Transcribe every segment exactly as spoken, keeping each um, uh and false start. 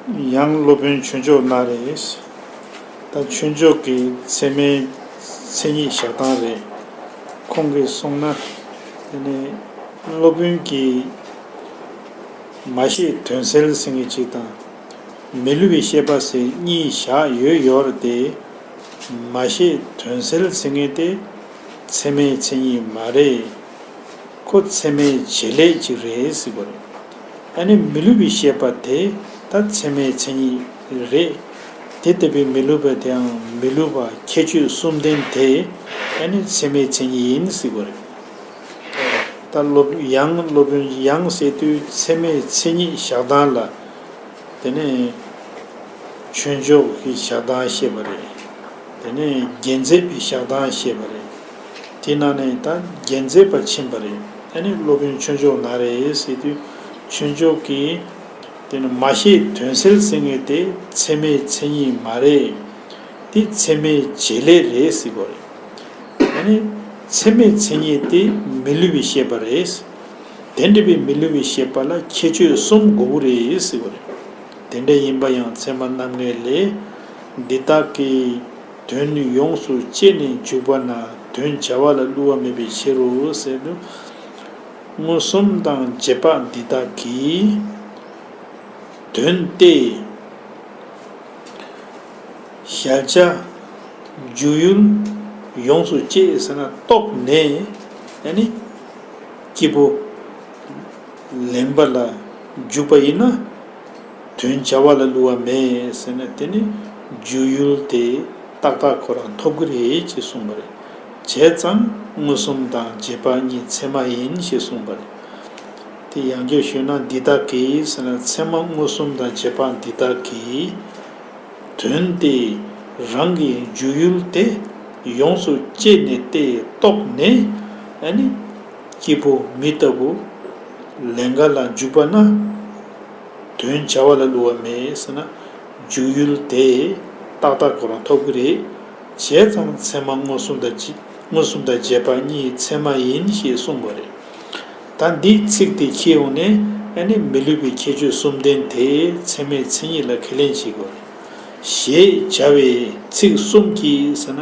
ཡང་སློབ་དཔོན་ཆོས་མཆོག་ན་རེ། ད་ཆོས་མཆོག་གི་ཚད་མའི་མཚན་ཉིད་བཞག་སྟངས་རེད། ཁོང་གིས་གསུངས་ན། དེ་ནས་སློབ་དཔོན་གྱིས་མ་ཤེས་དོན་གསལ་ཟེར་མཁན་གཅིག་དང་། མི་སླུ་བའི་ཤེས་པ་ཟེར་གཉིས་བཞག་ཡོད་ཡོད་རེད་དེ། མ་ཤེས་དོན་གསལ་ཟེར་མཁན་དེ་ཚད་མའི་མཚན་ཉིད་མ་རེད། ཁོ་ཚད་མའི་བྱེད་ལས་ཅིག་རེད་ཟེར་བ་རེད། ཨ་ནི་མི་སླུ་བའི་ཤེས་པ་དེ་ད་ཚད་མའི་མཚན་ཉིད་རེད། དེ་ལྟ་བུའི་མི་སླུ་བ་དེའང་མི་སླུ་བ་ཁྱད་ཆོས་གསུམ་ལྡན་དེ་ཨ་ནི་ཚད་མའི་མཚན་ཉིད་ཡིན་ཟེར་བ་རེད། ད་སློབ་ཡང་སློབ་དཔོན་ཡང་ཟེར་དུས་ཚད་མའི་མཚན་ཉིད་བཞག་སྟངས་ལ། དེ་ནས་ཆོས་མཆོག་གི་བཞག་སྟངས་བཤད་པ་རེད། དེ་ནས་རྒྱན་མཛད་པའི་བཞག་སྟངས་བཤད་པ་རེད། དེ་ནང་ནས་ད་རྒྱན་མཛད་པ་ཕྱིན་པ་རེད། ཨ་ནི་སློབ་དཔོན་ཆོས་མཆོག་ན་རེ་ཟེར་དུས་ཆོས་མཆོག་གིས་དེ་ནི་མ་ཤེས་དོན་གསལ་ཟེར་མཁན་དེ་ཚད་མའི་མཚན་ཉིད་མ་རེད། དེ་ཚད་མའི་བྱེད་ལས་རེད་ཟེར་བ་རེད། ཨ་ནི་ཚད་མའི་མཚན་ཉིད་དེ་མི་སླུ་བའི་ཤེས་པ་རེད། དེ་འདྲ་བའི་མི་སླུ་བའི་ཤེས་པ་ལ་ཁྱད་ཆོས་གསུམ་དགོས་ཀྱི་རེད་ཟེར་བ་རེད། དེ་འདྲ་ཡིན་པ་ཡང་ཚད་མ་རྣམ་ངེས་ལས། འདི་དག་གི་དོན་ཡོངས་སུ་དཔྱད་ནས་འཇུག་པ་ན་དོན་བྱ་བ་ལ་བསླུ་བ་མེད་པའི་ཕྱིར་རོ་ཟེར་དུས། མངོན་སུམ་དང་རྗེས་དཔག་འདི་དག་གི་དོན་ཏེ། གཞལ་བྱ་འཇུག་ཡུལ་ཡོངས་སུ་དཔྱད་ཟེར་ན་རྟོགས་ནས་ཨ་ནི་སྐྱེས་བུ་ལེན་པ་ལ་འཇུག་པ་ཡིན་ན་དོན་བྱ་བ་ལ་བསླུ་བ་མེད་ཟེར་ན་དེ་ནི་འཇུག་ཡུལ་དེ་ཏག་ཏག་ཁོ་རང་ཐོབ་ཀྱི་རེད་ཅེས་གསུངས་པ་རེད། བྱས་ཙང་མངོན་སུམ་དང་རྗེས་དཔག་གཉིས་ཚད་མ་ཡིན་ཞེས་གསུངས་པ་རེད། དེ་ཡང་བསྐྱར་ཞུས་ན་འདི་དག་གིས་ཟེར་ན་ཚད་མ་མངོན་སུམ་དང་རྗེས་དཔག་འདི་དག་གིས་དོན་ཏེ་རང་གི་འཇུག་ཡུལ་དེ་ཡོངས་སུ་དཔྱད་ནས་ཏེ་རྟོགས་ནས་ཨ་ནི་སྐྱེས་བུ་མི་ལྟ་བུ་ལེན་ག་ལ་འཇུག་པ་ན་དོན་བྱ་བ་ལ་བསླུ་བ་མེད་ཟེར་ན་འཇུག་ཡུལ་དེ་ཏག་ཏག་ཁོ་རང་ཐོབ་ཀྱི་རེད། བྱས་ཙང་ཚད་མ་མངོན་སུམ་དང་རྗེས་མངོན་སུམ་དང་རྗེས་དཔག་གཉིས་ཚད་མ་ཡིན་ཞེས་གསུངས་པ་རེད། ད་འདིའི་ཚིག་དེ་ཁྱེར་ཡོང་ནས་ཨ་ནི་མི་སླུ་བའི་ཁྱད་ཆོས་གསུམ་ལྡན་དེ་ཚད་མའི་མཚན་ཉིད་ལ་ཁས་ལེན་བྱེད་དགོས་རེད། ཞེས་བྱ་བའི་ཚིག་གསུམ་གྱིས་ཟེར་ན།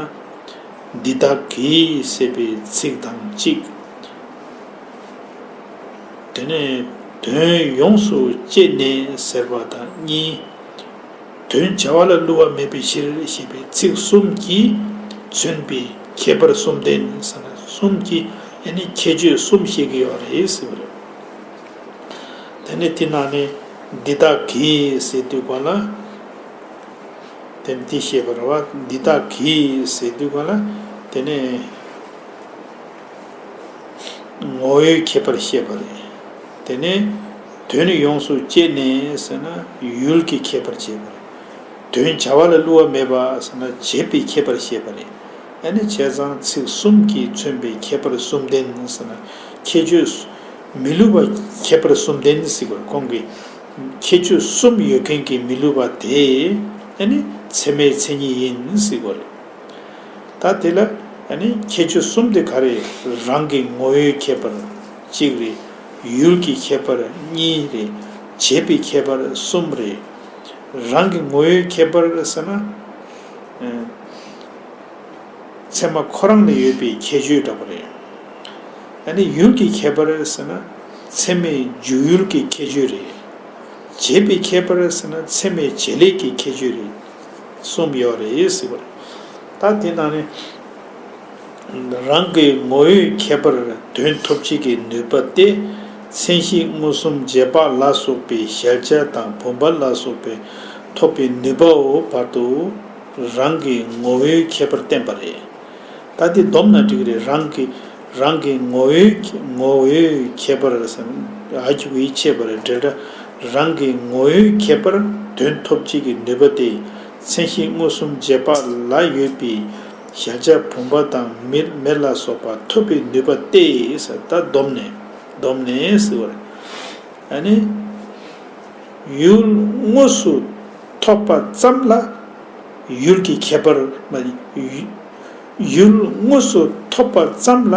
འདི་དག་གིས་ཟེར་བའི་ཚིག་དང་གཅིག་དེ་ནས་དོན་ཡོངས་སུ་དཔྱད་ནས་ཟེར་བ་དང་གཉིས། དོན་བྱ་བ་ལ་བསླུ་བ་མེད་པའི་ཕྱིར་ཞེས་པའི་ཚིག་གསུམ་གྱིས་མཚོན་པའི་ཁྱད་པར་གསུམ་ལྡན་ཟེར་ན་གསུམ་གྱིས་ཨ་ནི་ཁྱད་ཆོས་གསུམ་བཤད་ཀྱི་ཡོད་རེད་ཟེར་བ་རེད། དེ་ནས་དེ་ནང་ནས་འདི་དག་གིས་ཟེར་དུས་ག་ལ། དེ་འདི་བཤད་པ་རེད་བ། འདི་དག་གིས་ཟེར་དུས་ག་ལ། དེ་ནས་ངོ་བོའི་ཁྱད་པར་བཤད་པ་རེད། དེ་ནས་དོན་ཡོངས་སུ་དཔྱད་ནས་ཟེར་ན་ཡུལ་གྱི་ཁྱད་པར་བྱེད་པ་རེད། དོན་བྱ་བ་ལ་བསླུ་བ་མེད་པ་ཟེར་ན་བྱེད་པའི་ཁྱད་པར་བཤད་པ་རེད། ཨ་ནི་བྱས་ཙང་ཚིག་གསུམ་གྱིས་མཚོན་པའི་ཁྱད་པར་གསུམ་ལྡན་ཟེར་ན་ཁྱད་ཆོས་མི་སླུ་བ་ཁྱད་པར་གསུམ་ལྡན་ཟེར་བར་ཁོང་གིས་ཁྱད་ཆོས་གསུམ་ཡོད་མཁན་གྱི་མི་སླུ་བ་དེ་ཨ་ནི་ཚད་མའི་མཚན་ཉིད་ཡིན་ཟེར་བ་རེད། ད་དེ་ལ་ཨ་ནི་ཁྱད་ཆོས་གསུམ་དེ་ག་རེ། རང་གི་ངོ་བོའི་ཁྱད་པར་གཅིག་རེད། ཡུལ་གྱི་ཁྱད་པར་གཉིས་རེད། བྱེད་པའི་ཁྱད་པར་གསུམ་རེད། རང་གི་ངོ་བོའི་ཁྱད་པར་ཟེར་ན། ཨ། ཚད་མ་ཁོ་རང་ལ་ཡོད་པའི་ཁྱད་ཆོས་འདྲ་པོ་རེད། ཨ་ནི་ཡུལ་གྱི་ཁྱད་པར་ཟེར་ན་ཚད་མའི་འཇུག་ཡུལ་གྱི་ཁྱད་ཆོས་རེད། བྱེད་པའི་ཁྱད་པར་ཟེར་ན་ཚད་མའི་བྱེད་ལས་ཀྱི་ཁྱད་ཆོས་རེད། གསུམ་ཡོད་རེད་ཟེར་བ་རེད། ད་དེ་ནང་ནས་རང་གི་ངོ་བོའི་ཁྱད་པར་དོན་ཐོབ་བྱེད་ཀྱི་ནུས་པ་སྟེ། མཚན་གཞི་མངོན་སུམ་རྗེས་དཔག་ལ་སོགས་པའི་གཞལ་བྱ་དང་བུམ་པ་ལ་སོགས་པའི་ཐོབ་པའི་ནུས་པའོ། བར་དུ་རང་གི་ངོ་བོའི་ཁྱད་པར་བསྟན་པ་རེད། ད་དེ་བསྡོམས་ན་འགྲིག་གི་རེད། རང་གི་རང་གི་ངོ་བོའི་ངོ་བོའི་ཁྱད་པར་ཟེར་ན་ཨ་ཁྱུ་གུ་ཡིས་ཕྱེ་བ་རེད། འབྲེལ་སྒྲ། རང་གི་ངོ་བོའི་ཁྱད་པར་དོན་ཐོབ་བྱེད་ཀྱི་ནུས་པ་སྟེ། མཚན་གཞི་མངོན་སུམ་རྗེས་དཔག་ལ་ཡོད་པའི་གཞལ་བྱ་བུམ་པ་དང་མེ་མེ་ལ་སོགས་པ་ཐོབ་པའི་ནུས་པ་སྟེ་ཟེར། ད་བསྡོམས་ནས་བསྡོམས་ནས་ཟེར་བ་རེད། ཨ་ནི། ཡུལ་དངོས་སུ་ཐོབ་པ་ཙམ་ལ་ཡུལ་གྱི་ཁྱད་པར་མ། ཡུལ་དངོས་སུ་ཐོབ་པ་ཙམ་ལ་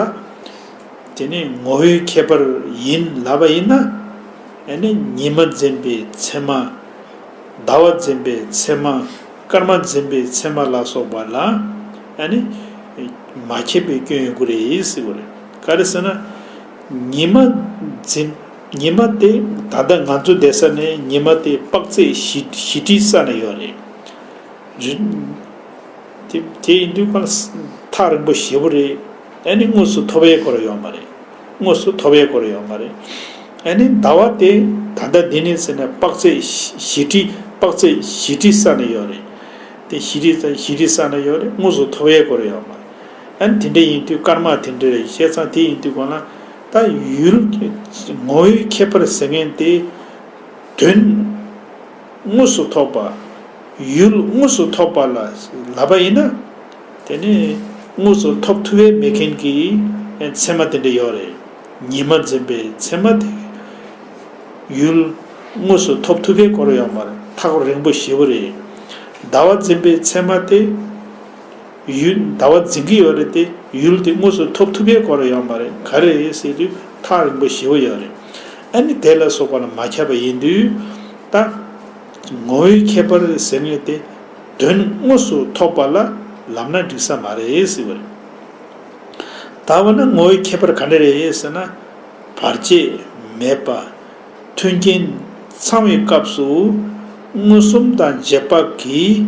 དེ་ནི་ངོ་བོའི་ཁྱད་པར་ཡིན་ལབ་པ་ཡིན་ན། ཨ་ནི་ཉི་མ་འཛིན་པའི་ཚད་མ་ ཟླ་བ་འཛིན་པའི་མཚན་མ། སྐར་མ་འཛིན་པའི་མཚན་མ་ལ་སོགས་པ་ལ་ཨ་ནི་མ་ཁྱབ་པའི་སྐྱོན་ཡོང་གི་རེད་ཟེར་བ་རེད། ག་རེ་ཟེར་ན། ཉི་མ་འཛིན། ཉི་མ་དེ་ད་ལྟ་ང་ཚོ་བསྡད་ས་ནས་ཉི་མ་དེ་དཔག་ཚད་བཞི་བཞི་ཁྲིའི་ས་ནས་ཡོད་རེད། རི། དེ་དེ་ཡིན་དུས་གང་ལ་ཐག་རིང་པོ་ཞེ་པོ་རེད། ཨ་ནི་དངོས་སུ་ཐོབ་ཡས་སྐོར་ཡོད་མ་རེད། དངོས་སུ་ཐོབ་ཡས་སྐོར་ཡོད་མ་རེད། ཨ་ནི་ཟླ་བ་དེ་ད་ལྟ་འདི་ནས་ཟེར་ན་དཔག་ཚད་བཞི་བཞི་ཁྲི་དཔག་ཚད་བཞི་ཁྲི་ས་ནས་ཡོད་རེད། དེ་བཞི་ཁྲི་ས་བཞི་ཁྲི་ས་ནས་ཡོད་རེད། དངོས་སུ་ཐོབ་ཡས་སྐོར་ཡོད་མ་རེད། ཨ་ནི་དེ་འདྲ་ཡིན་དུས་སྐར་མ་དེ་འདྲ་རེད། བྱས་ཙང་དེ་ཡིན་དུས་གང་ལ་ད་ཡུལ་ངོ་བོའི་ཁྱད་པར་ཟེར་མཁན་དེ། དོན་དངོས་སུ་ཐོབ་པ། ཡུལ་དངོས་སུ་ཐོབ་པ་ལ་ལབ་པ་ཡིན་ན། དེ་ནི་དངོས་སུ་ཐོབ་ཐུབ་པའི་མེད་མཁན་གྱི་མཚན་མ་དེ་འདྲ་ཡོད་རེད། ཉི་མ་འཛིན་པའི་མཚན་མ་དེ་ཡུལ་དངོས་སུ་ཐོབ་ཐུབ་པའི་སྐོར་ཡོད་མ་རེད། ཐག་རིང་པོ་ཞེ་པོ་རེད། ཟླ་བ་འཛིན་པའི་མཚན་མ་དེ། ཡུལ་ཟླ་བ་འཛིན་གྱི་ཡོད་རེད་དེ། ཡུལ་དེ་དངོས་སུ་ཐོབ་ཐུབ་པའི་སྐོར་ཡོད་མ་རེད། ག་རེ་རེད་ཟེར་དུས་ཐག་རིང་པོ་ཞེ་པོ་ཡོད་རེད། ཨ་ནི་དེ་ལ་སོགས་པ་ལ་མ་ཁྱབ་པ་ཡིན་དུས། ད་ངོ་བོའི་ཁྱད་པར་ཟེར་མཁན་དེ་དོན་དངོས་སུ་ཐོབ་པ་ལ་ལབ་ན་འགྲིག་ས་མ་རེད་ཟེར་བ་རེད། ད་འོ་ན་ངོ་བོའི་ཁྱད་པར་ག་འདྲ་རེད་ཟེར་ན། བར་ཆད་མེད་པ། མཐུན་རྐྱེན་ཚང་བའི་སྐབས་སུ་མངོན་སུམ་དང་རྗེས་དཔག་གིས་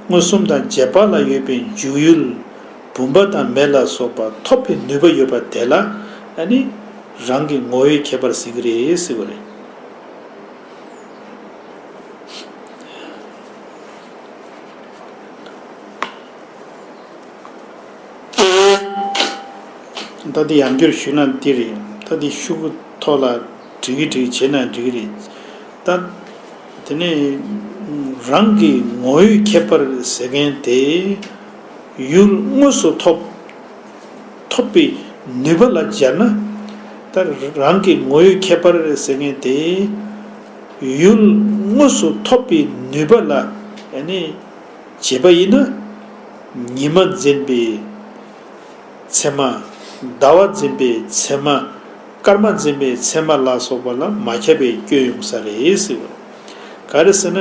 མངོན་སུམ་དང་རྗེས་དཔག་ལ་ཡོད་པའི་འཇུག་ཡུལ་བུམ་པ་དང་མེ་ལ་སོགས་པ་ཐོབ་པའི་ནུས་པ་ཡོད་པ་དེ་ལ་ཨ་ནི་རང་གི་ངོ་བོའི་ཁྱད་པར་ཟེར་གྱི་རེད་ཟེར་བ་རེད། ད་འདི་ཡང་བསྐྱར་ཞུས་ན་འདི་རེད། ད་འདི་ཤོག་གུ་ཐོག་ལ་འབྲི་གི་འབྲི་གི་བྱས་ན་འགྲིག་གི་རེད། ད་དེ་ནས་རང་གི་ངོ་བོའི་ཁྱད་པར་ཟེར་མཁན་དེ་ཡུལ་དངོས་སུ་ཐོབ་ཐོབ་པའི་ནུས་པ་ལ་སྦྱར་ན། ད་རང་གི་ངོ་བོའི་ཁྱད་པར་ཟེར་མཁན་དེ་ཡུལ་དངོས་སུ་ཐོབ་པའི་ནུས་པ་ལ་ཨ་ནི། བྱས་པ་ཡིན་ན། ཉི་མ་འཛིན་པའི་མཚན་མ། ཟླ་བ་འཛིན་པའི་མཚན་མ། སྐར་མ་འཛིན་པའི་མཚན་མ་ལ་སོགས་པ་ལ་མ་ཁྱབ་པའི་སྐྱོན་ཡོང་ས་རེད་ཟེར་བ། ག་རེ་ཟེར་ན།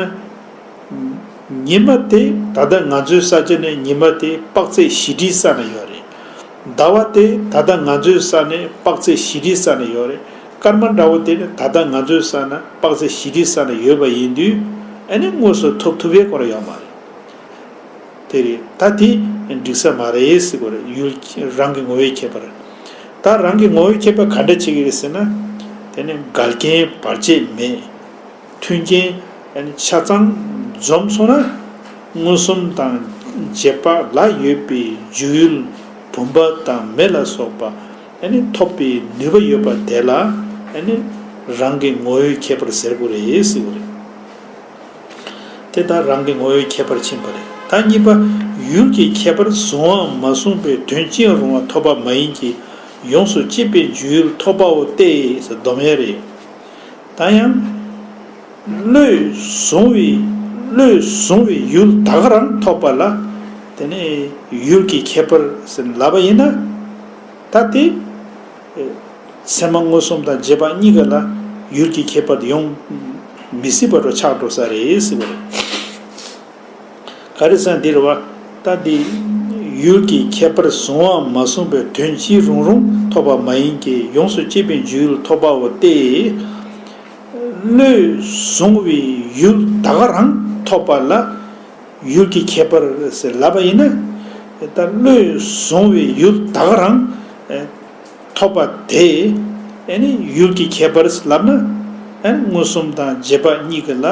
ཉི་མ་དེ་ད་ལྟ་ང་ཚོའི་ས་ཆ་ནས་ཉི་མ་དེ་དཔག་ཚད་བཞི་ཁྲིའི་ས་ན་ཡོད་རེད། ཟླ་བ་དེ་ད་ལྟ་ང་ཚོའི་ས་ནས་དཔག་ཚད་བཞི་ཁྲིའི་ས་ན་ཡོད་རེད། སྐར་མ་འདྲ་བོ་དེ་ནི་ད་ལྟ་ང་ཚོའི་ས་ན་དཔག་ཚད་བཞི་ཁྲིའི་ས་ན་ཡོད་པ་ཡིན་དུས་ཨ་ནི་དངོས་སུ་ཐོབ་ཐུབ་པའི་སྐོར་ཡོད་མ་རེད། དེ་རེད། ད་དེ་འགྲིག་ས་མ་རེད་ཟེར་གྱི་རེད། ཡུལ་རང་གི་ངོ་བོའི་ཁྱད་པར། ད་རང་གི་ངོ་བོའི་ཁྱད་པར་ག་འདྲ་བྱེད་ཀྱི་རེད་ཟེར་ན། དེ་ནི་འགལ་རྐྱེན་བར་ཆད་མེད། མཐུན་རྐྱེན་ཆ་ཚང་འཛོམས་སོང་ན། མངོན་སུམ་དང་རྗེས་དཔག་ལ་ཡོད་པའི་འཇུག་ཡུལ་བུམ་པ་དང་མེ་ལ་སོགས་པ་ཐོབ་པའི་ནུས་པ་ཡོད་པ་དེ་ལ་རང་གི་ངོ་བོའི་ཁྱད་པར་ཟེར་དགོས་རེད་ཟེར་བ་རེད། དེ་ལྟར་རང་གི་ངོ་བོའི་ཁྱད་པར་ཕྱིན་པ་རེད། ད་གཉིས་པ། ཡུལ་གྱི་ཁྱད་པར་གཟུང་བའམ་མ་གཟུང་བའི་དོན་ཅི་ཡང་རུང་བ་ཐོབ་པ་མ་ཡིན་གྱི། ཡོངས་སུ་གཅིག་པའི་འཇུག་ཡུལ་ཐོབ་པའོ་སྟེ་ཟེར་སྡོམ་ཡས་རེད། ད་ཡང་། བློས་བཟུང་བའི། བློས་བཟུང་བའི་ཡུལ་ད་ག་རང་ཐོབ་པ་ལ། དེ་ནས་ཡུལ་གྱི་ཁྱད་པར་ཟེར་ལབ་པ་ཡིན་ན། ད་དེ། མཚན་མ་མངོན་སུམ་དང་རྗེས་དཔག་གཉིས་ཀ་ལ་ཡུལ་གྱི་ཁྱད་པར་དེ་ཡོང་མི་སྲིད་པ་འདྲ་ཆགས་འགྲོ་ས་རེད་ཟེར་བ་རེད། ག་རེ་ཟེར་ན་འདི་རེད་བ། ད་འདི་ཡུལ་གྱི་ཁྱད་པར་གཟུང་བའམ་མ་གཟུང་བའི་དོན་ཅི་རུང་རུང་ཐོབ་པ་མ་ཡིན་གྱི་ཡོངས་སུ་གཅིག་པའི་འཇུག་ཡུལ་ཐོབ་པའོ་སྟེ། བློས་བཟུང་བའི་ཡུལ་ད་ག་རང་ཐོབ་པ་ལ། ཡུལ་གྱི་ཁྱད་པར་ཟེར་ལབ་པ་ཡིན་ན། ད་བློས་བཟུང་བའི་ཡུལ་ད་ག་རང་ཐོབ་པ་དེ་ཨ་ནི་ཡུལ་གྱི་ཁྱད་པར་ལབ་ན། ཨ་ནི་མངོན་སུམ་དང་རྗེས་དཔག་གཉིས་ཀ་ལ་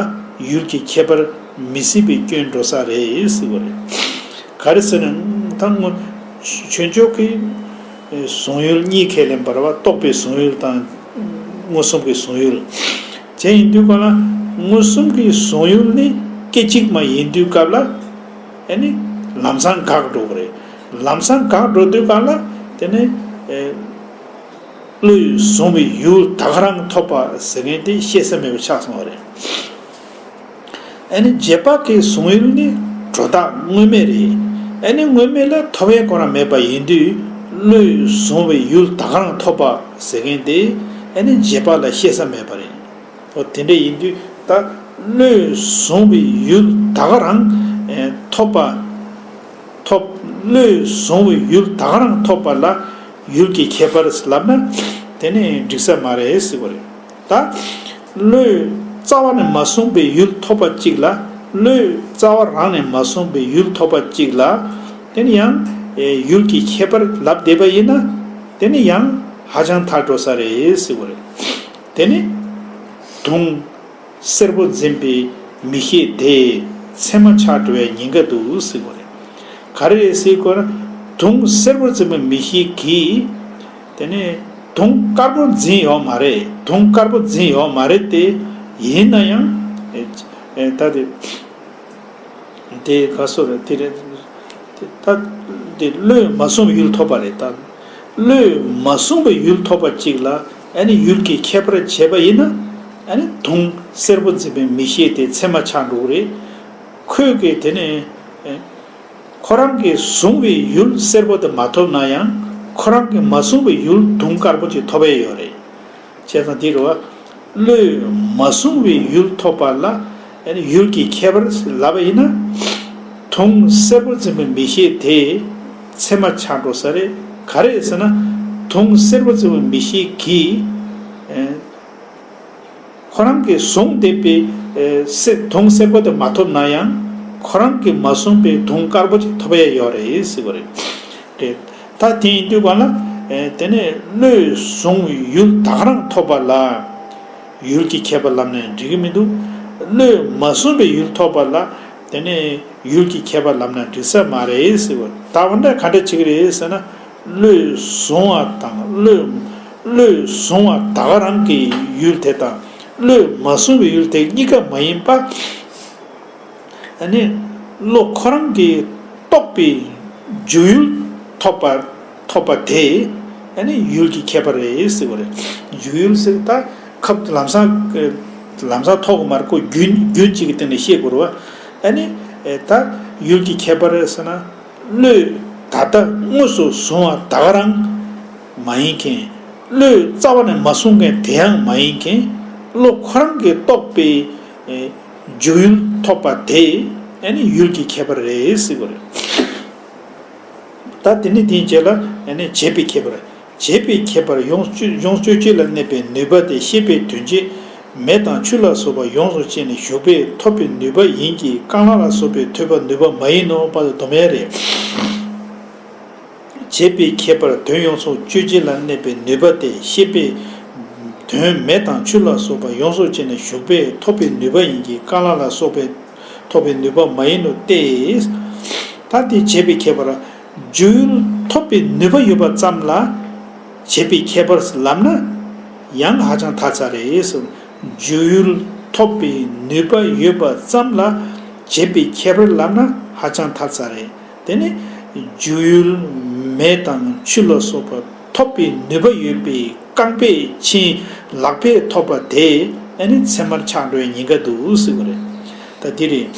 ཡུལ་གྱི་ཁྱད་པར་མི་སྲིད་པའི་སྐྱོན་འགྲོ་ས་རེད་ཟེར་བ་རེད། ག་རེ་ཟེར་ན་ད་སྔོན་ཆོས་ཕྱོགས་ཀྱི་གཟུང་ཡུལ་གཉིས་ཁས་ལེན་པ་རེད་བ། རྟོག་པའི་གཟུང་ཡུལ་དང་མངོན་སུམ་གྱི་གཟུང་ཡུལ། དེ་ཡིན་དུས་ག་ལ་མངོན་སུམ་གྱི་གཟུང་ཡུལ་ནི་སྐད་ཅིག་མ་ཡིན་དུས་སྐབས་ལ་ཨ་ནི་ལམ་སང་འགག་འགྲོ་གི་རེད། ལམ་སང་འགག་འགྲོ་དུས་ག་ལ་དེ་ནི་ཨེ་བློས་བཟུང་བའི་ཡུལ་ད་ག་རང་ཐོབ་པ་ཟེར་མཁན་དེ་བཤད་ས་མེད་པ་ཆགས་སོང་བ་རེད། ཨ་ནི་རྗེས་དཔག་གི་གཟུང་ཡུལ་ནི་སྒྲོ་བཏགས་དངོས་མེད་རེད། ཨ་ནི་དངོས་མེད་ལ་ཐོབ་ཡས་ཁོ་རང་མེད་པ་ཡིན་དུས་བློས་བཟུང་བའི་ཡུལ་ད་ག་རང་ཐོབ་པ་ཟེར་མཁན་དེ་ཨ་ནི་རྗེས་དཔག་ལ་བཤད་ས་མེད་པ་རེད། འོ་དེ་འདྲ་ཡིན་དུས་ད་ བློས་བཟུང་བའི་ཡུལ་ད་ག་རང་ཐོབ་པ། ཐོབ། བློས་བཟུང་བའི་ཡུལ་ད་ག་རང་ཐོབ་པ་ལ་ཡུལ་གྱི་ཁྱད་པར་ལབ་ན་དེ་ནི་འགྲིག་ས་མ་རེད་ཟེར་བ་རེད། ད་བློས་རྩ་བ་ནས་མ་བཟུང་བའི་ཡུལ་ཐོབ་པ་གཅིག་ལ། བློས་རྩ་བ་རང་ནས་མ་བཟུང་བའི་ཡུལ་ཐོབ་པ་གཅིག་ལ། དེ་ནི་ཡང་ཡུལ་གྱི་ཁྱད་པར་ལབ་བསྡད་པ་ཡིན་ན། དེ་ནི་ཡང་ཧ་ཅང་ཐལ་འགྲོ་ས་རེད་ཟེར་བ་རེད། དེ་ནི་དུང་སེར་པོ་འཛིན་པའི་མིག་ཤེས་དེ་མཚན་མ་ཆགས་འགྲོ་བའི་ཉེན་ཁ་འདུག་ཟེར་བ་རེད། ག་རེ་རེད་ཟེར་དགོས་ན། དུང་སེར་པོ་འཛིན་པའི་མིག་ཤེས་ཀྱིས་དེ་ནས་དུང་དཀར་པོ་འཛིན་ཡོད་མ་རེད། དུང་དཀར་པོ་འཛིན་ཡོད་མ་རེད་དེ། ཡིན་ན་ཡང་ཨེ་ཨེ་ད་དེ་དེ་ག་སོ་རེད། དེ་རེད། དེ་ད་དེ་བློས་མ་བཟུང་བའི་ཡུལ་ཐོབ་པ་རེད་ད། བློས་མ་བཟུང་བའི་ཡུལ་ཐོབ་པ་གཅིག་ལ་ཨ་ནི་ཡུལ་གྱི་ཁྱད་པར་བྱས་པ་ཡིན་ན། ཨ་ནི་དུང་སེར་པོ་འཛིན་པའི་མིག་ཤེས་དེ་མཚན་མ་ཆགས་འགྲོ་གི་རེད། ཁོས་ཀྱིས་དེ་ནས་ཨེ་ཁོ་རང་གིས་བཟུང་བའི་ཡུལ་སེར་པོ་དེ་མ་ཐོབ་ན་ཡང་། ཁོ་རང་གིས་མ་བཟུང་བའི་ཡུལ་དུང་དཀར་པོ་ཅིག་ཐོབ་ཡས་ཡོད་རེད། བྱས་ཙང་འདི་རུ་བློས་མ་བཟུང་བའི་ཡུལ་ཐོབ་པ་ལ་ཡུལ་གྱི་ཁྱད་པར་ལབ་པ་ཡིན་ན། དུང་སེར་པོ་འཛིན་པའི་མིག་ཤེས་དེ་མཚན་མ་ཆགས་འགྲོ་ས་རེད། ག་རེ་ཟེར་ན། དུང་སེར་པོ་འཛིན་པའི་མིག་ཤེས་ཀྱིས་ཁོ་རང་གིས་བཟུང་བསྡད་པའི་སེ་དུང་སེར་པོ་དེ་མ་ཐོབ་ན་ཡང་། ཁོ་རང་གིས་མ་བཟུང་པའི་དུང་དཀར་པོ་ཅིག་ཐོབ་ཡས་ཡོད་རེད་ཟེར་བ་རེད། རེད། ད་དེ་ཡིན་དུས་ག་ལ། ཨེ་དེ་ནས་བློས་བཟུང་བའི་ཡུལ་ད་ག་རང་ཐོབ་པ་ལ་ཡུལ་གྱི་ཁྱད་པར་ལབ་ནས་འགྲིག་གི་མི་འདུག་བློས་མ་བཟུང་བའི་ཡུལ་ཐོབ་པ་ལ་དེ་ནས་ཡུལ་གྱི་ཁྱད་པར་ལབ་ན་འགྲིག་ས་མ་རེད་ཟེར་བ། ད་འོ་འདྲ་ག་འདྲ་བྱེད་ཀྱི་རེད་ཟེར་ན། བློས་བཟུང་བ་དང་བློས་བློས་བཟུང་བ་ད་ག་རང་གི་ཡུལ་དེ་དང་། བློས་མ་བཟུང་བའི་ཡུལ་དེ་གཉིས་ཀ་མ་ཡིན་པ། ཨ་ནི་བློ་ཁོ་རང་གིས་རྟོགས་པའི་འཇུག་ཡུལ་ཐོབ་པ། ཐོབ་པ་དེ་ཨ་ནི་ཡུལ་གྱི་ཁྱད་པར་རེད་ཟེར་བ་རེད། འཇུག་ཡུལ་ཟེར་ད་ཁབ་ལམ་སང་ལམ་སང་ཐོག་མར་ཁོ་རྒྱུན་རྒྱུན་གཅིག་གི་སྟེང་ནས་བཤད་དགོས་རེད་བ། ཨ་ནི་ད་ཡུལ་གྱི་ཁྱད་པར་རེད་ཟེར་ན། བློས་ད་ལྟ་དངོས་སུ་བཟུང་བ་ད་ག་རང་མ་ཡིན་མཁན། བློས་རྩ་བ་ནས་མ་བཟུང་མཁན་དེ་ཡང་མ་ཡིན་མཁན། བློ་ཁོ་རང་གིས་རྟོགས་པའི་འཇུག་ཡུལ་ཐོབ་པ་དེ་ཨ་ནི་ཡུལ་གྱི་ཁྱད་པར་རེད་ཟེར་བ་རེད། ད་དེ་ནི་དེའི་རྗེས་ལ་ཨ་ནི་བྱེད་པའི་ཁྱད་པར། བྱེད་པའི་ཁྱད་པར་ཡོངས་སྤྱོད་ཡོངས་སྤྱོད་བཅས་ལ་གནས་པའི་ནུས་པ་དེ་ཤེས་པའི་དོན་བྱེད་མེ་དང་ཆུ་ལ་སོགས་པ་ཡོངས་སུ་བཅད་ནས་ཞུགས་པས་ཐོབ་པའི་ནུས་པ་ཡིན་གྱི། རྐང་ལག་ལ་སོགས་པས་ཐོབ་པའི་ནུས་པ་མ་ཡིན་ནོ། བར་དུ་སྡོམ་ཡས་རེད། བྱེད་པའི་ཁྱད་པར་དོན་ཡོངས་སུ་གཅོད་བྱེད་ལ་གནས་པའི་ནུས་པ་སྟེ། ཤེས་པའི་དོན་མེ་དང་ཆུ་ལ་སོགས་པ་ཡོངས་སུ་བཅད་ནས་ཞུགས་པས་ཐོབ་པའི་ནུས་པ་ཡིན་གྱི། རྐང་ལག་ལ་སོགས་པས་ཐོབ་པའི་ནུས་པ་མ་ཡིན་ནོ་སྟེ། ད་དེ་བྱེད་པའི་ཁྱད་པར། འཇུག་ཡུལ་ཐོབ་པའི་ནུས་པ་ཡོད་པ་ཙམ་ལ་བྱེད་པའི་ཁྱད་པར་ལབ་ན་ཡང་ཧ་ཅང་ཐལ་ཚར་རེད། འཇུག་ཡུལ་ཐོབ་པའི་ནུས་པ་ཡོད་པ་ཙམ་ལ་བྱེད་པའི་ཁྱད་པར་ལབ་ན་ཧ་ཅང་ཐལ་ཚར་རེད། དེ་ནི་འཇུག་ཡུལ་མེ་དང་ཆུ་ལ་སོགས་པ་ཐོབ་པའི་ནུས་པ་ཡོད་པའི་རྐང་པས་ཕྱིན་ལག་པས་ཐོབ་པ་དེ་ཨ་ནི་མཚན་མར་ཆགས་འགྲོ་བའི་ཉེན་ཁ་འདུག་ཟེར་བ་རེད། ད་འདི་རེད།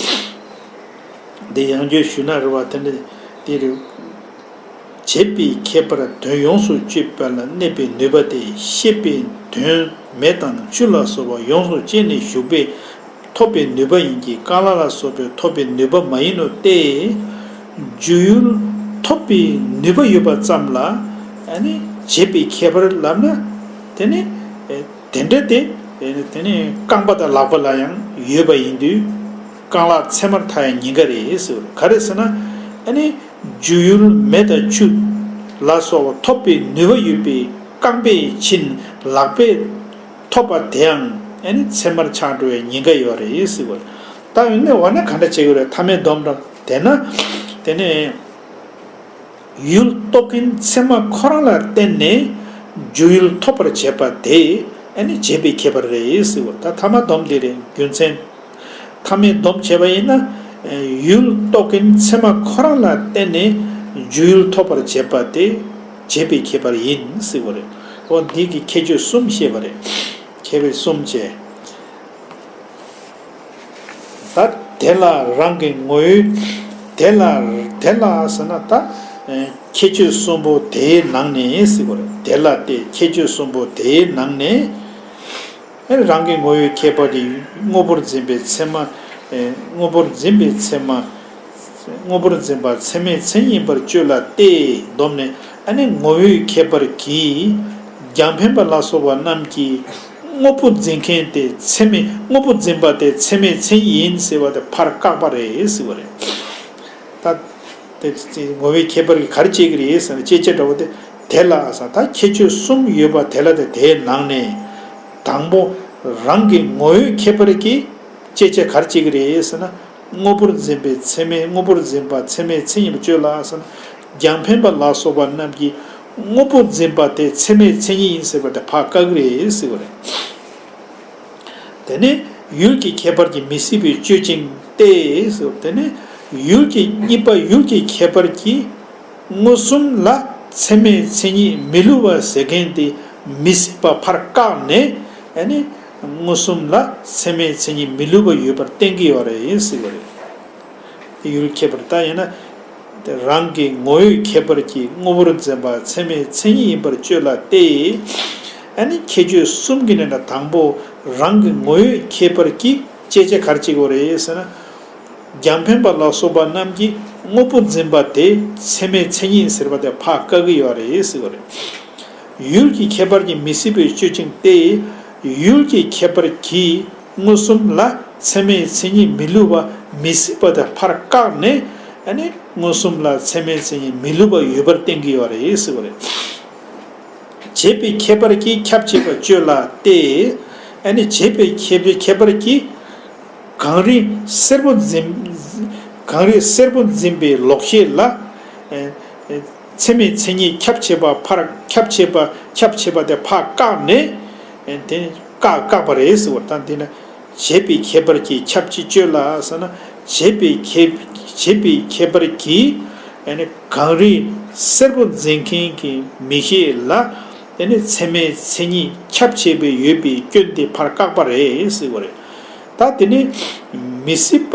འདི་ཡང་བསྐྱར་ཞུས་ན་རེད་བ། དེ་འདྲ་འདི་རེད། བྱེད་པའི་ཁྱད་པར་དོན་ཡོངས་སུ་གཅོད་པ་ལ་གནས་པའི་ནུས་པ་སྟེ། ཤེས་པའི་དོན་མེ་དང་ཆུ་ལ་སོགས་པ་ཡོངས་སུ་བཅད་ནས་ཞུགས་པས་ཐོབ་པའི་ནུས་པ་ཡིན་གྱི། རྐང་ལག་ལ་སོགས་པས་ཐོབ་པའི་ནུས་པ་མ་ཡིན་ནོ་སྟེ། འཇུག་ཡུལ་ཐོབ་པའི་ནུས་པ་ཡོད་པ་ཙམ་ལ་ཨ་ནི་བྱེད་པའི་ཁྱད་པར་ལབ་ན། དེ་ནི་དེ་འདྲ་སྟེ། དེ་ནི་རྐང་པ་དང་ལག་པ་ལ་ཡང་ཡོད་པ་ཡིན་དུས། རྐང་ལག་མཚན་མར་ཐལ་ཡང་ཉེན་ཁ་རེད་ཟེར། ག་རེ་ཟེར་ན། ཨ་ནི་འཇུག་ཡུལ་མེ་དང་ཆུ་ལ་སོགས་པ་ཐོབ་པའི་ནུས་པ་ཡོད་པའི་རྐང་པས་ཕྱིན་ལག་པས་ཐོབ་པ་དེའང་ཨ་ནི་མཚན་མར་ཆགས་འགྲོ་བའི་ཉེན་ཁ་ཡོད་རེད་ཟེར་བ། ད་ཡིན་ནའི་འོ་ན་ག་འདྲ་བྱེད་དགོས་རེད། མཐའ་མའི་སྡོམ་དང་དེ་ན། དེ་ནས་ཡུལ་རྟོགས་མཁན་ཚད་མ་ཁོ་རང་ལ་བརྟེན་ནས་འཇུག་ཡུལ་ཐོབ་པར་བྱེད་པ་དེ་ཨ་ནི་བྱེད་པའི་ཁྱད་པར་རེད་ཟེར་བ། ད་མཐའ་མ་སྡོམ་འདི་རེད། རྒྱུ་མཚན། མཐའ་མའི་སྡོམ་བྱས་པ་ཡིན་ན། ཡུལ་རྟོགས་མཁན་ཚད་མ་ཁོ་རང་ལ་བརྟེན་ནས་འཇུག་ཡུལ་ཐོབ་པར་བྱེད་པ་དེ་བྱེད་པའི་ཁྱད་པར་ཡིན་ཟེར་བ་རེད། འོ་འདི་གི་ཁྱད་ཆོས་གསུམ་བཤད་པ་རེད། ཁྱད་པར་གསུམ་བྱས། ད་དེ་ལ་རང་གི་ངོ་བོའི། དེ་ལ་དེ་ལ་ཟེར་ན་ད་ཁྱད་ཆོས་གསུམ་པོ་དེའི་ནང་ནས་ཟེར་བ་རེད། དེ་ལ་སྟེ་ཁྱད་ཆོས་གསུམ་པོ་དེའི་ནང་ནས། ཨ་ནི་རང་གི་ངོ་བོའི་ཁྱད་པར་གྱིས་དངོས་པོར་འཛིན་པའི་ཚད་མ། ཨེ་དངོས་པོར་འཛིན་པའི་ཚད་མ། དངོས་པོར་འཛིན་པ་ཚད་མའི་མཚན་ཉིད་ཡིན་པར་གཅོད་ལ་སྟེ། བསྡོམས་ནས་ཨ་ནི་ངོ་བོའི་ཁྱད་པར་གྱིས་རྒྱང་འཕེན་པ་ལ་སོགས་པ་རྣམས་ཀྱིས་དངོས་པོ་འཛིན་མཁན་དེ་ཚད་མའི་དངོས་པོ་འཛིན་པ་དེ་ཚད་མའི་མཚན་ཉིད་ཡིན་ཟེར་བ་དེ་ཕར་བཀག་པ་རེད་ཟེར་བ་རེད། ད་དེ་ངོ་བོའི་ཁྱད་པར་གྱིས་ག་རེ་བྱེད་ཀྱི་རེད་ཟེར་ན། བཅད་བྱ་འདྲ་བོ་དེ་དེ་ལ་ཟེར། ད་ཁྱད་ཆོས་གསུམ་ཡོད་པ་དེ་ལ་དེ་དེའི་ནང་ནས་དང་པོ་རང་གི་ངོ་བོའི་ཁྱད་པར་གྱིས་བཅད་བྱ་ག་རེ་བྱེད་ཀྱི་རེད་ཟེར་ན། དངོས་པོར་འཛིན་པའི་ཚད་མས་དངོས་པོར་འཛིན་པ་ཚད་མའི་མཚན་ཉིད་ཡིན་པར་གཅོད་ལ་ཟེར་ན། རྒྱང་འཕེན་པ་ལ་སོགས་པ་རྣམས་ཀྱིས་དངོས་པོ་འཛིན་པ་དེ་ཚད་མའི་མཚན་ཉིད་ཡིན་ཟེར་བ་དེ་ཕར་བཀག་གི་རེད་ཟེར་བ་རེད། དེ་ནས་ཡུལ་གྱི་ཁྱད་པར་གྱིས་མི་སྲིད་པའི་གཅོད་ཅིང་སྟེ། དེ་ནས་ཡུལ་གྱི་གཉིས་པ་ཡུལ་གྱི་ཁྱད་པར་གྱིས་མངོན་སུམ་ལ་ཚད་མའི་མཚན་ཉིད་མི་བསླུ་བ་ཟེར་མཁན་དེ་མི་སྲིད་པ་ཕར་བཀག་ནས། ཨ་ནི་མངོན་སུམ་ལ་ཚད་མའི་མཚན་ཉིད་མི་བསླུ་བ་ཡོད་པར་བསྟན་གྱི་ཡོད་རེད་ཟེར་བ་རེད། ཡུལ་ཁྱད་པར་ད་ཡིན་ན། རང་གི་ངོ་བོའི་ཁྱད་པར་གྱིས་དངོས་པོར་འཛིན་པ་ཚད་མའི་མཚན་ཉིད་ཡིན་པར་གཅོད་ལ་སྟེ། ཨ་ནི་ཁྱད་ཆོས་གསུམ་གྱི་ནང་ནས་དང་པོ་རང་གི་ངོ་བོའི་ཁྱད་པར་གྱིས་བཅད་བྱ་ག་རེ་བྱེད་དགོས་རེད་ཟེར་ན། རྒྱང་འཕེན་པ་ལ་སོགས་པ་རྣམས་ཀྱིས་དངོས་པོ་འཛིན་པ་དེ་ཚད་མའི་མཚན་ཉིད་ཟེར་བ་དེ་ཕར་བཀག་གི་ཡོད་རེད་ཟེར་བ་རེད། ཡུལ་གྱི་ཁྱད་པར་གྱིས་མི་སྲིད་པའི་གཅོད་ཅིང་སྟེ། ཡུལ་གྱི་ཁྱད་པར་གྱིས་མངོན་སུམ་ལ་ཚད་མའི་མཚན་ཉིད་མི་བསླུ་བ་མི་སྲིད་པ་དེ་ཕར་བཀག་ནས། ཨ་ནི་མངོན་སུམ་ལ་ཚད་མའི་མཚན་ཉིད་མི་བསླུ་བ་ཡོད་པར་བསྟན་གྱི་ཡོད་རེད་ཟེར་བ་རེད། བྱེད་པའི་ཁྱད་པར་གྱིས་ཁྱབ་བྱེད་པ་གཅོད་ལ་སྟེ། ཨ་ནི་བྱེད་པའི་ཁྱད་ཁྱད་པར་གྱིས་གངས་རི་སེར་པོ་འཛིན། གངས་རི་སེར་པོ་འཛིན་པའི་ལོག་ཤེས་ལ། ཨེ་ཨེ་ཚད་མའི་མཚན་ཉིད་ཁྱབ་བྱེད་པ་ཕར་ཁྱབ་བྱེད་པ་ཁྱབ་བྱེད་པ་དེ་ཕར་བཀག་ནས། ཨེ་དེ་བཀག་བཀག་པ་རེད་ཟེར་བ་དང་། དེ་ནི་བྱེད་པའི་ཁྱད་པར་གྱིས་ཁྱབ་བྱེད་གཅོད་ལ་ཟེར་ན། བྱེད་པའི་ཁྱད་བྱེད་པའི་ཁྱད་པར་གྱིས་ཨ་ནི་གངས་རི་སེར་པོ་འཛིན་མཁན་གྱི་མིག་ཤེས་ལ། དེ་ནི་ཚད་མའི་མཚན་ཉིད་ཁྱབ་བྱེད་པའི་ཡོད་པའི་སྐྱོན་དེ་ཕར་བཀག་པ་རེད་ཟེར་བ་རེད། ད་དེ་ནི་མི་སྲིད་པ་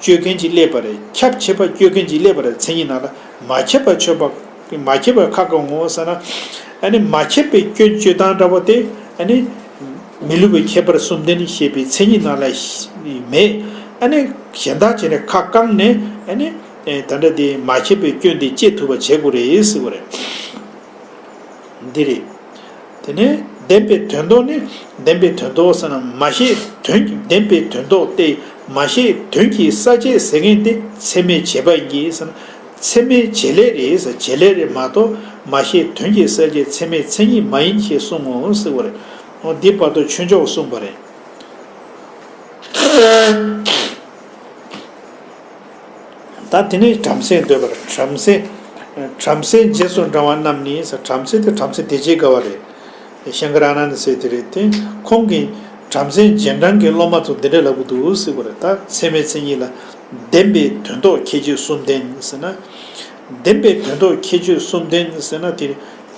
གཅོད་མཁན་ཅིག་སླེབས་པ་རེད། ཁྱབ་བྱེད་པ་གཅོད་མཁན་ཅིག་སླེབས་པ་རེད། མཚན་ཉིད་ནང་ལ་མ་ཁྱབ་པ་གཅོད་པ་མ་ཁྱབ་པ་ཁ་གང་ངོ་ཟེར་ན། ཨ་ནི་མ་ཁྱབ་པའི་སྐྱོན་གཅོད་སྟངས་འདྲ་པོ་དེ་ཨ་ནི་མི་བསླུ་བའི་ཁྱད་པར་གསུམ་ལྡན་ཞེས་པའི་མཚན་ཉིད་ནང་ལ་མེད། ཨ་ནི་གཞན་དག་བྱས་ནས་ཁ་བཀང་ནས། ཨ་ནི་ད་ལྟ་དེ་མ་ཁྱབ་པའི་སྐྱོན་དེ་བཅད་ཐུབ་པ་བྱེད་དགོས་རེད་ཟེར་བ་རེད། འདི་རེད། དེ་ནས་བདེན་པའི་དོན་ལྡོག་ནི། བདེན་པའི་དོན་ལྡོག་ཟེར་ན་མ་ཤེས་དོན་གྱི། བདེན་པའི་དོན་ལྡོག་སྟེ། མ་ཤེས་དོན་གྱི་གསལ་བྱེད་ཟེར་མཁན་དེ་ཚད་མའི་བྱེད་པ་ཡིན་གྱི་ཟེར་ན། ཚད་མའི་བྱེད་ལས་རེད་ཟེར། བྱེད་ལས་རེད་མ་གཏོགས་མ་ཤེས་དོན་གྱི་གསལ་བྱེད་ཚད་མའི་མཚན་ཉིད་མ་ཡིན་ཞེས་གསུངས་ངོ་ཟེར་བ་རེད། འོ་འདི་བར་དུ་ཆོས་མཆོག་གསུངས་པ་རེད། ད་དེ་ནས་བྲམ་ཟེས་འདོད་པར། བྲམ་ཟེ། བྲམ་ཟེ་རྗེས་སུ་འབྲང་བ་རྣམས་ནི་ཟེར། བྲམ་ཟེ་དེ་བྲམ་ཟེ་བདེ་བྱེད་དགའ་བ་རེད། ཤང་ཀ་ར་ཨ་ནནྡ་ཟེར་དེ་རེད་དེ། ཁོང་གིས་བྲམ་ཟེ་རྗེས་འབྲང་གི་སློབ་མ་ཚོ་འདི་འདྲ་ལབ་ཀྱི་འདུག་ཟེར་བ་རེད། ད་ཚད་མའི་མཚན་ཉིད་ལ་བདེན་པའི་དོན་ལྡོག་ཁྱད་ཆོས་གསུམ་ལྡན་ཟེར་ན། བདེན་པའི་དོན་ལྡོག་ཁྱད་ཆོས་གསུམ་ལྡན་ཟེར་ན། དེ་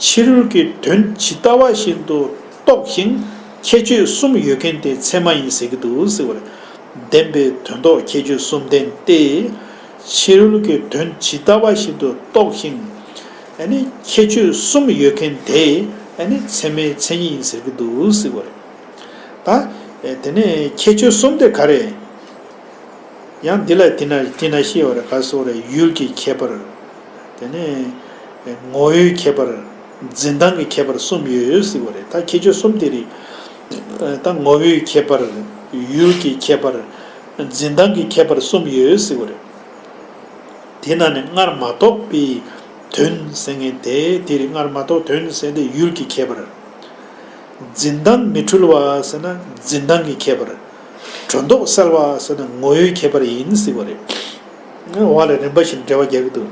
ཕྱི་རོལ་གྱི་དོན་ཇི་ལྟ་བ་བཞིན་དུ་རྟོགས་ཤིང་ཁྱད་ཆོས་གསུམ་ཡོད་མཁན་དེ་ཚད་མ་ཡིན་ཟེར་གྱི་འདུག་ཟེར་བ་རེད། བདེན་པའི་དོན་ལྡོག་ཁྱད་ཆོས་གསུམ་ལྡན་ཏེ། ཕྱི་རོལ་གྱི་དོན་ཇི་ལྟ་བ་བཞིན་དུ་རྟོགས་ཤིང་། ཨ་ནི་ཁྱད་ཆོས་གསུམ་ཡོད་མཁན་དེ་ཨ་ནི་ཚད་མའི་མཚན་ཉིད་ཡིན་ཟེར་གྱི་འདུག་ཟེར་བ་རེད། ད་དེ་ནས་ཁྱད་ཆོས་གསུམ་དེ་ག་རེ། ཡང་འདི་ལ་དེ་ན་དེ་ན་ཤེས་པ་རེད། ག་སོགས་རེད། ཡུལ་གྱི་ཁྱད་པར། དེ་ནས་ངོ་བོའི་ཁྱད་པར། འཛིན་སྟངས་ཀྱི་ཁྱད་པར་གསུམ་ཡོད་ཟེར་བ་རེད། ད་ཁྱད་ཆོས་གསུམ་དེ་རེད། ད་ངོ་བོའི་ཁྱད་པར། ཡུལ་གྱི་ཁྱད་པར། འཛིན་སྟངས་ཀྱི་ཁྱད་པར་གསུམ་ཡོད་ཟེར་བ་རེད། དེ་ན་ནི་སྔར་མ་རྟོགས་པའི་དོན་ཟེར་མཁན་དེ་དེ་རེད། སྔར་མ་རྟོགས་དོན་ཟེར་དེ་ཡུལ་གྱི་ཁྱད་པར། འཛིན་སྟངས་མི་འཁྲུལ་བ་ཟེར་ན་འཛིན་སྟངས་ཀྱི་ཁྱད་པར། སྒྲོ་འདོགས་སེལ་བ་ཟེར་ན་ངོ་བོའི་ཁྱད་པར་ཡིན་ཟེར་བ་རེད། འོག་ལ་རིམ་པ་བཞིན་འགྲེལ་བ་རྒྱག་གི་འདུག་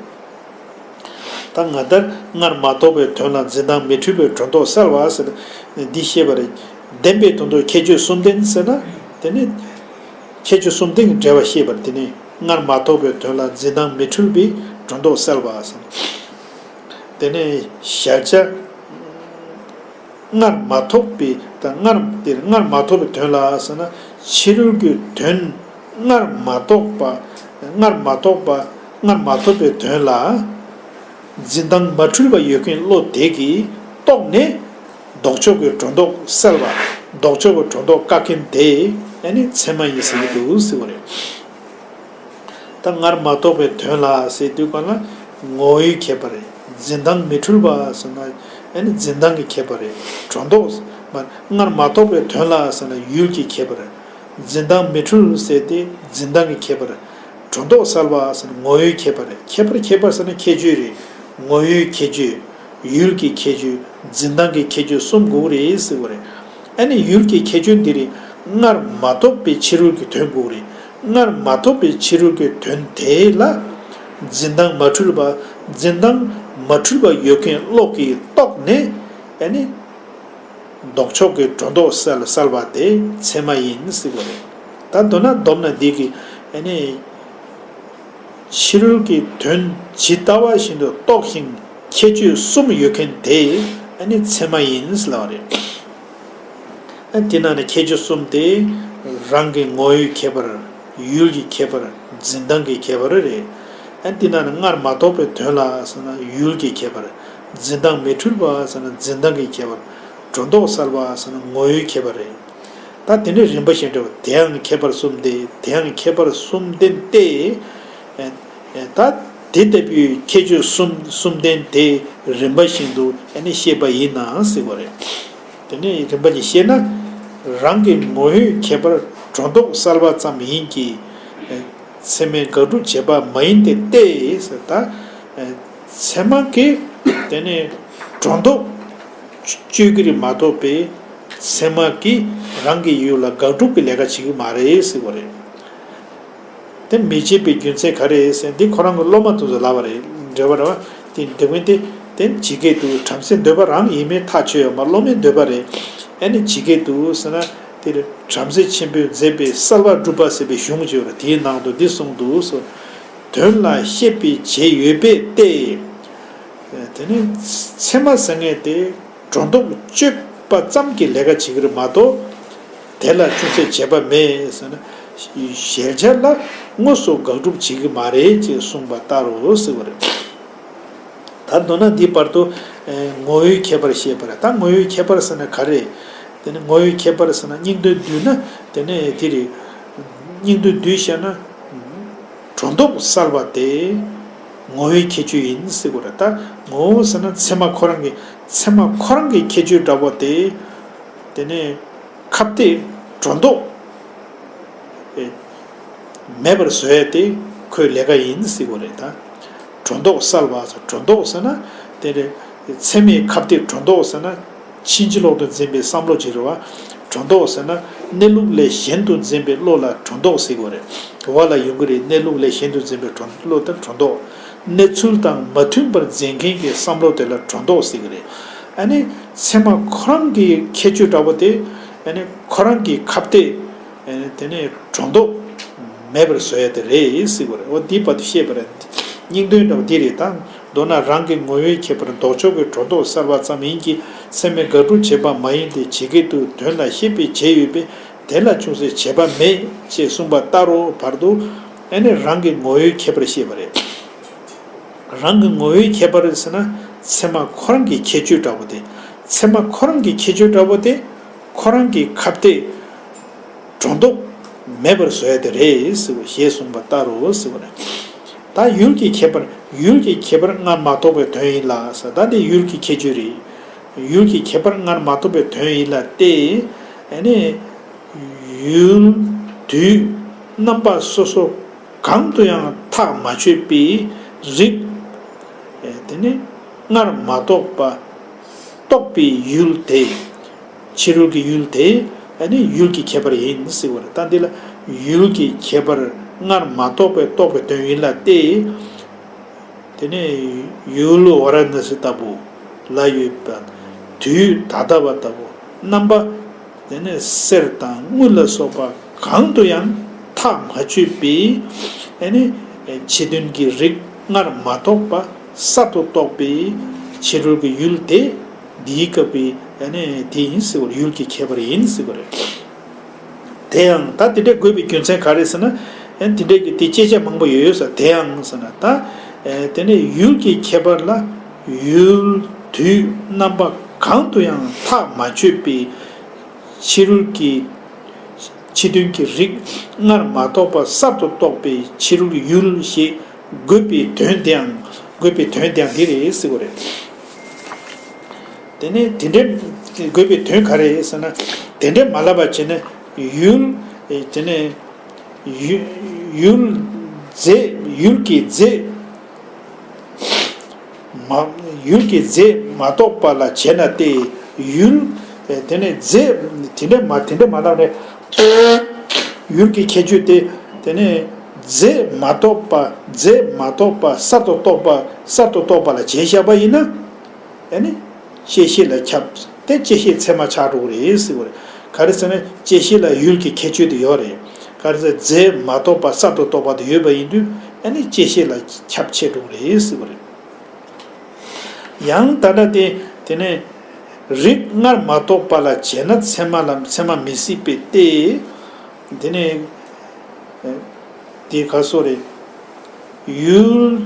ད་ང་ལྟར་སྔར་མ་རྟོགས་པའི་དོན་ལ་འཛིན་སྟངས་མི་འཁྲུལ་བའི་སྒྲོ་འདོགས་སེལ་བ་ཟེར་ན་འདི་ཤེས་པ་རེད། བདེན་པའི་དོན་ལྡོག་ཁྱད་ཆོས་གསུམ་ལྡན་ཟེར་ན། དེ་ནི་ཁྱད་ཆོས་གསུམ་ལྡན་གྱི་འགྲེལ་བ་ཤེས་པར། དེ་ནི་སྔར་མ་རྟོགས་པའི་དོན་ལ་འཛིན་སྟངས་མི་འཁྲུལ་བའི་སྒྲོ་འདོགས་སེལ་བ་ཟེར། དེ་ནས་གཞལ་བྱ། སྔར་མ་རྟོགས་པའི་དང་སྔར་དེར་སྔར་མ་རྟོགས་པའི་དོན་ལ་ཟེར་ན། ཕྱི་རོལ་གྱི་དོན་སྔར་མ་རྟོགས་པ། སྔར་མ་རྟོགས་པ། སྔར་མ་རྟོགས་པའི་དོན་ལ་འཛིན་སྟངས་མ་འཁྲུལ་བ་ཡོད་མཁན་བློ་དེ་གིས་རྟོགས་ནས་ལྡོག་ཕྱོགས་ཀྱི་སྒྲོ་འདོགས་སེལ་བ། ལྡོག་ཕྱོགས་ཀྱི་སྒྲོ་འདོགས་བཀག་མཁན་དེ་ཨ་ནི་ཚད་མ་ཡིན་ཟེར་གྱི་འདུག་ཟེར་བ་རེད། ད་སྔར་མ་རྟོགས་པའི་དོན་ལ་ཟེར་དུས་གང་ལ་ངོ་བོའི་ཁྱད་པར། འཛིན་སྟངས་མི་འཁྲུལ་བ་ཟེར་ན་ཨ་ནི་འཛིན་སྟངས་ཀྱི་ཁྱད་པར་རེད། སྒྲོ་འདོགས་མ་སྔར་མ་རྟོགས་པའི་དོན་ལ་ཟེར་ན་ཡུལ་གྱི་ཁྱད་པར། འཛིན་སྟངས་མི་འཁྲུལ་ཟེར་ཏེ་འཛིན་སྟངས་ཀྱི་ཁྱད་པར། སྒྲོ་འདོགས་སེལ་བ་ཟེར་ན་ངོ་བོའི་ཁྱད་པར། ཁྱད་པར་ཁྱད་པར་ཟེར་ན་ཁྱད་ཆོས་རེད། ངོ་བོའི་ཁྱད་ཆོས། ཡུལ་གྱི་ཁྱད་ཆོས། འཛིན་སྟངས་ཀྱི་ཁྱད་ཆོས་གསུམ་དགོས་རེད་ཟེར་བ་རེད། ཨ་ནི་ཡུལ་གྱི་ཁྱད་ཆོས་འདི་རེད། སྔར་མ་རྟོགས་པའི་ཕྱི་རོལ་གྱི་དོན་དགོས་རེད། སྔར་མ་རྟོགས་པའི་ཕྱི་རོལ་གྱི་དོན་དེ་ལ་འཛིན་སྟངས་མ་འཁྲུལ་བ། འཛིན་སྟངས་མ་འཁྲུལ་བ་ཡོད་མཁན་བློ་གིས་རྟོགས་ནས་ཨ་ནི། ལྡོག་ཕྱོགས་ཀྱི་སྒྲོ་འདོགས་སེལ་སེལ་བ་དེ་ཚད་མ་ཡིན་ཟེར་བ་རེད། ད་མདོར་ན་བསྡོམས་ན་འདི་གི་ཨ་ནི་ཕྱི་རོལ་གྱི་དོན་ཇི་ལྟ་བ་བཞིན་དུ་རྟོགས་ཤིང་ཁྱད་ཆོས་གསུམ་ཡོད་མཁན་དེ་ཨ་ནི་ཚད་མ་ཡིན་ཟེར་བ་རེད། ཨ་དེ་ན་ནི་ཁྱད་ཆོས་གསུམ་དེ་རང་གི་ངོ་བོའི་ཁྱད་པར། ཡུལ་གྱི་ཁྱད་པར། འཛིན་སྟངས་ཀྱི་ཁྱད་པར་རེད། ཨ་དེ་ན་ནི་སྔར་མ་རྟོགས་པའི་དོན་ལ་ཟེར་ན་ཡུལ་གྱི་ཁྱད་པར། འཛིན་སྟངས་མི་འཁྲུལ་བ་ཟེར་ན་འཛིན་སྟངས་ཀྱི་ཁྱད་པར། སྒྲོ་འདོགས་སེལ་བ་ཟེར་ན་ངོ་བོའི་ཁྱད་པར་རེད། ད་དེ་འདྲའི་རིམ་པ་བཞིན་འགྲོ་བ་དེ་ཡང་ཁྱད་པར་གསུམ་ལྡན། དེ་ཡང་ཁྱད་པར་གསུམ་ལྡན་ཏེ། ད་དེ་ལྟ་བུའི་ཁྱད་ཆོས་གསུམ་གསུམ་ལྡན་དེ་རིམ་པ་བཞིན་དུ་ཨ་ནི་བཤད་པ་ཡིན་ན་ཟེར་བ་རེད། དེ་ནས་རིམ་པ་བཞིན་བཤད་ན། རང་གི་ངོ་བོའི་ཁྱད་པར་སྒྲོ་འདོགས་སེལ་བ་ཙམ་ཡིན་གྱི། ཚད་མས་དགག་སྒྲུབ་བྱེད་པ་མ་ཡིན་ཏེ་སྟེ་ཟེར། ད་ཚད་མ་གིས་དེ་ནས་སྒྲོ་འདོགས་གཅོད་ཀྱི་རེད་མ་གཏོགས་པའི་ཚད་མ་གིས་རང་གི་ཡུལ་ལ་དགག་སྒྲུབ་ཀྱི་ལས་ཀ་བྱེད་ཀྱི་མ་རེད་ཟེར་བ་རེད། དེ་མི་བྱེད་པའི་རྒྱུ་མཚན་ག་རེ་ཟེར་འདི་ཁོ་རང་གི་སློབ་མ་དེ་ཚོ་ལབ་པ་རེད། འགྲེལ་པ་རེད་བ། དེ་འདི་མིན་དེ་དེ་ཇི་སྐད་དུ་བྲམ་ཟེའི་འདོད་པ་རང་ཡིན་མིན་ཐག་ཆོད་ཡོད་མ་སློབ་མའི་འདོད་པ་རེད། ཨ་ནི་ཇི་སྐད་དུ་ཟེར་ན་དེ་བྲམ་ཟེ་ཆེན་པོས་མཛད་པའི་གསལ་བ་སྒྲུབ་པ་ཟེར་བའི་གཞུང་ཅིག་ཡོད་རེད། དེའི་ནང་དུ་འདི་གསུངས་འདུག་ཟེར། དོན་ལ་ཤེས་པའི་བྱེད་ཡོད་པས་ཏེ། དེ་ནི་ཚད་མ་ཟེར་མཁན་དེ་སྒྲོ་འདོགས་གཅོད་པ་ཙམ་གྱི་ལས་ཀ་བྱེད་ཀྱི་རེད་མ་གཏོགས། དེ་ལ་ཅུང་ཟད་བྱེད་པ་མེད་ཟེར་ན། གཞལ་བྱ་ལ་དངོས་སུ་དགག་སྒྲུབ་བྱེད་ཀྱི་མ་རེད་ཅེས་གསུངས་པ་ལྟར་རོ་ཟེར་བ་རེད། ད་མདོར་ན་འདིའི་བར་དུ་ངོ་བོའི་ཁྱད་པར་བཤད་པ་རེད། ད་ངོ་བོའི་ཁྱད་པར་ཟེར་ན་ག་རེ། དེ་ནི་ངོ་བོའི་ཁྱད་པར་ཟེར་ན་སྙིང་དོན་བསྡུས་ན་དེ་ནི་དེ་རེད། སྙིང་དོན་བསྡུས་བཤད་ན། སྒྲོ་འདོགས་སེལ་བ་དེ་ངོ་བོའི་ཁྱད་ཆོས་ཡིན་ཟེར་དགོས་རེད། ད་ངོ་བོ་ཟེར་ན་ཚད་མ་ཁོ་རང་གི་ཚད་མ་ཁོ་རང་གི་ཁྱད་ཆོས་འདྲ་པོ་དེ། དེ་ནས་ཁ་གཏད་སྒྲོ་འདོགས་མེད་པར་བཟོ་ཡ་དེ་ཁོའི་ལས་ཀ་ཡིན་ཟེར་དགོས་རེད་ད། སྒྲོ་འདོགས་སེལ་བ་ཟེར་སྒྲོ་འདོགས་ཟེར་ན་དེ་རེད། ཚད་མའི་ཁ་གཏད་སྒྲོ་འདོགས་ཟེར་ན། ཕྱིན་ཅི་ལོག་ཏུ་འཛིན་པའི་བསམ་བློ་ཅིག་རེད་བ། སྒྲོ་འདོགས་ཟེར་ན་གནས་ལུགས་ལས་གཞན་དུ་འཛིན་པའི་བློ་ལ་སྒྲོ་འདོགས་ཟེར་དགོས་རེད། བ་ལ་ཡོང་གི་རེད། གནས་ལུགས་ལས་གཞན་དུ་འཛིན་པའི་སྒྲོ་བློ་དེ་སྒྲོ་འདོགས། གནས་ཚུལ་དང་མ་མཐུན་པར་འཛིན་མཁན་གྱི་བསམ་བློ་དེ་ལ་སྒྲོ་འདོགས་ཟེར་གི་རེད། ཨ་ནི་ཚད་མ་ཁོ་རང་གི་ཁྱད་ཆོས་འདྲ་པོ་དེ། ཨ་ནི་ཁོ་རང་གི་ཁ་གཏད། ཨ་ནི་དེ་ནས་སྒྲོ་འདོགས་མེད་པར་བཟོ་ཡ་དེ་རེད་ཟེར་གི་རེད། འོ་འདིའི་བར་དུ་བཤད་པ་རེད། སྙིང་དོན་འདྲ་པོ་འདི་རེད་ད། མདོར་ན་རང་གི་ངོ་བོའི་ཁྱད་པར་ལྡོག་ཕྱོགས་ཀྱི་སྒྲོ་འདོགས་སེལ་བ་ཙམ་ཡིན་གྱི། ཚད་མས་དགག་སྒྲུབ་བྱེད་པ་མ་ཡིན་ཏེ། ཇི་སྐད་དུ་དོན་ལ་ཤེས་པའི་བྱེད་ཡོད་པས། དེ་ལ་ཅུང་ཟད་བྱེད་པ་མེད་ཅེས་གསུངས་པ་ལྟར་རོ། བར་དུ་ཨ་ནི་རང་གི་ངོ་བོའི་ཁྱད་པར་བཤད་པ་རེད། རང་གི་ངོ་བོའི་ཁྱད་པར་ཟེར་ན་ཚད་མ་ཁོ་རང་གི་ཁྱད་ཆོས་འདྲ་པོ་དེ། ཚད་མ་ཁོ་རང་གི་ཁྱད་ཆོས་འདྲ་པོ་དེ་ཁོ་རང་གི་ཁ་གཏད་སྒྲོ་འདོགས་མེད་པར་བཟོ་ཡ་དེ་རེད་ཟེར་བ་ཞེས་གསུངས་པ་ལྟར་རོ་ཟེར་བ་རེད། ད་ཡུལ་གྱི་ཁྱད་པར། ཡུལ་གྱི་ཁྱད་པར་སྔར་མ་རྟོགས་པའི་དོན་ཡིན་ལ་ཟེར། ད་འདི་ཡུལ་གྱི་ཁྱད་ཆོས་རེད། ཡུལ་གྱི་ཁྱད་པར་སྔར་མ་རྟོགས་པའི་དོན་ཡིན་ལ་སྟེ། ཨ་ནི་ཡུལ་དུས་རྣམ་པ་སོ་སོ་གང་དུ་ཡང་ཐག་མ་ཆོད་པའི་རིགས། དེ་ནི་སྔར་མ་རྟོགས་པ་རྟོགས་པའི་ཡུལ་དེ། ཕྱི་རོལ་གྱི་ཡུལ་དེ་ཨ་ནི་ཡུལ་གྱི་ཁྱད་པར་ཡིན་ཟེར་བ་རེད། ད་འདི་ལ་ཡུལ་གྱི་ཁྱད་པར་སྔར་མ་རྟོགས་པའི་རྟོགས་པའི་དོན་ཡིན་ལ་སྟེ། དེ་ནས་ཡུལ་ཝཱ་ར་ཎ་སི་ལྟ་བུ་ལ་ཡོད་པ། དུས་ད་ལྟ་བ་ལྟ་བུ། རྣམ་པ་དེ་ནས་གསེར་དང་དངུལ་ལ་སོགས་པ་གང་དུ་ཡང་ཐག་མ་ཆོད་པའི་ཨ་ནི་ཕྱི་དོན་གྱི་རིགས་སྔར་མ་རྟོགས་པ་གསར་དུ་རྟོགས་པའི་ཕྱི་རོལ་གྱི་ཡུལ་དེ་འདིའི་སྐབས་པའི་ཨ་ནི་དེ་ཡིན་ཟེར་བར་ཡུལ་གྱི་ཁྱད་པར་ཡིན་ཟེར་བ་རེད། དེ་ཡང་ད་དེ་འདྲ་དགོས་པའི་རྒྱུ་མཚན་ག་རེ་ཟེར་ན། ཨ་ནི་དེ་འདྲ་གི་དེ་དཔྱད་བྱ་མང་པོ་ཡོད་ཡོད་ས། དེ་ཡང་ཟེར་ན་ད་ཨ་དེ་ནས་ཡུལ་གྱི་ཁྱད་པར་ལ་ཡུལ་དུས་རྣམ་པ་གང་དུ་ཡང་ཐག་མ་ཆོད་པའི་ ཕྱི་རོལ་གྱི་ཕྱི་དོན་གྱི་རིགས་སྔར་མ་རྟོགས་པ་གསར་དུ་རྟོགས་པའི་ཕྱི་རོལ་ཡུལ་ཞེས་དགོས་པའི་དོན་དེའང་དགོས་པའི་དོན་དེའང་འདི་རེད་ཟེར་བ་རེད། དེ་ནས་དེ་འདྲའི་དགོས་པའི་དོན་ག་རེ་ཟེར་ན། དེ་འདྲའི་མ་ལབ་པ་བྱས་ན་ཡུལ། དེ་ནས་ཡུ- ཡུལ་རྫས་ཡུལ་གྱི་རྫས། མ- ཡུལ་གྱི་རྫས་མ་རྟོགས་པ་ལ་བྱས་ན་སྟེ། ཡུལ་དེ་ནས་རྫས་དེ་འདྲ་མ་དེ་འདྲ་མ་ལབ་རེད། ཡུལ་གྱི་ཁྱད་ཆོས་དེ་དེ་ནས་རྫས་མ་རྟོགས་པ་རྫས་མ་རྟོགས་པ་གསར་དུ་རྟོགས་པ་གསར་དུ་རྟོགས་པ་ལ་བྱས་བཞག་པ་ཡིན་ན། ཨ་ནི་བཅད་ཤེས་ལ་ཁྱབ་སྟེ་བཅད་ཤེས་ཚད་མ་ཆགས་འགྲོ་གི་རེད་ཟེར་བ་རེད། ག་རེ་ཟེར་ན་བཅད་ཤེས་ལ་ཡུལ་གྱི་ཁྱད་ཆོས་དེ་ཡོད་རེད། ག་རེ་ཟེར་རྫས་མ་རྟོགས་པ་གསར་དུ་རྟོགས་པ་དེ་ཡོད་པ་ཡིན་དུས་ཨ་ནི་བཅད་ཤེས་ལ་ཁྱབ་ཆེ་འགྲོ་གི་རེད་ཟེར་བ་རེད། ཡང་ད་ལྟ་དེ་དེ་ནས་རིགས་སྔར་མ་རྟོགས་པ་ལ་བྱས་ན་ཚད་མ་ལ་ཚད་མ་མི་སྲིད་པས་ཏེ། དེ་ནས་དེ་ག་སོ་རེད། ཡུལ་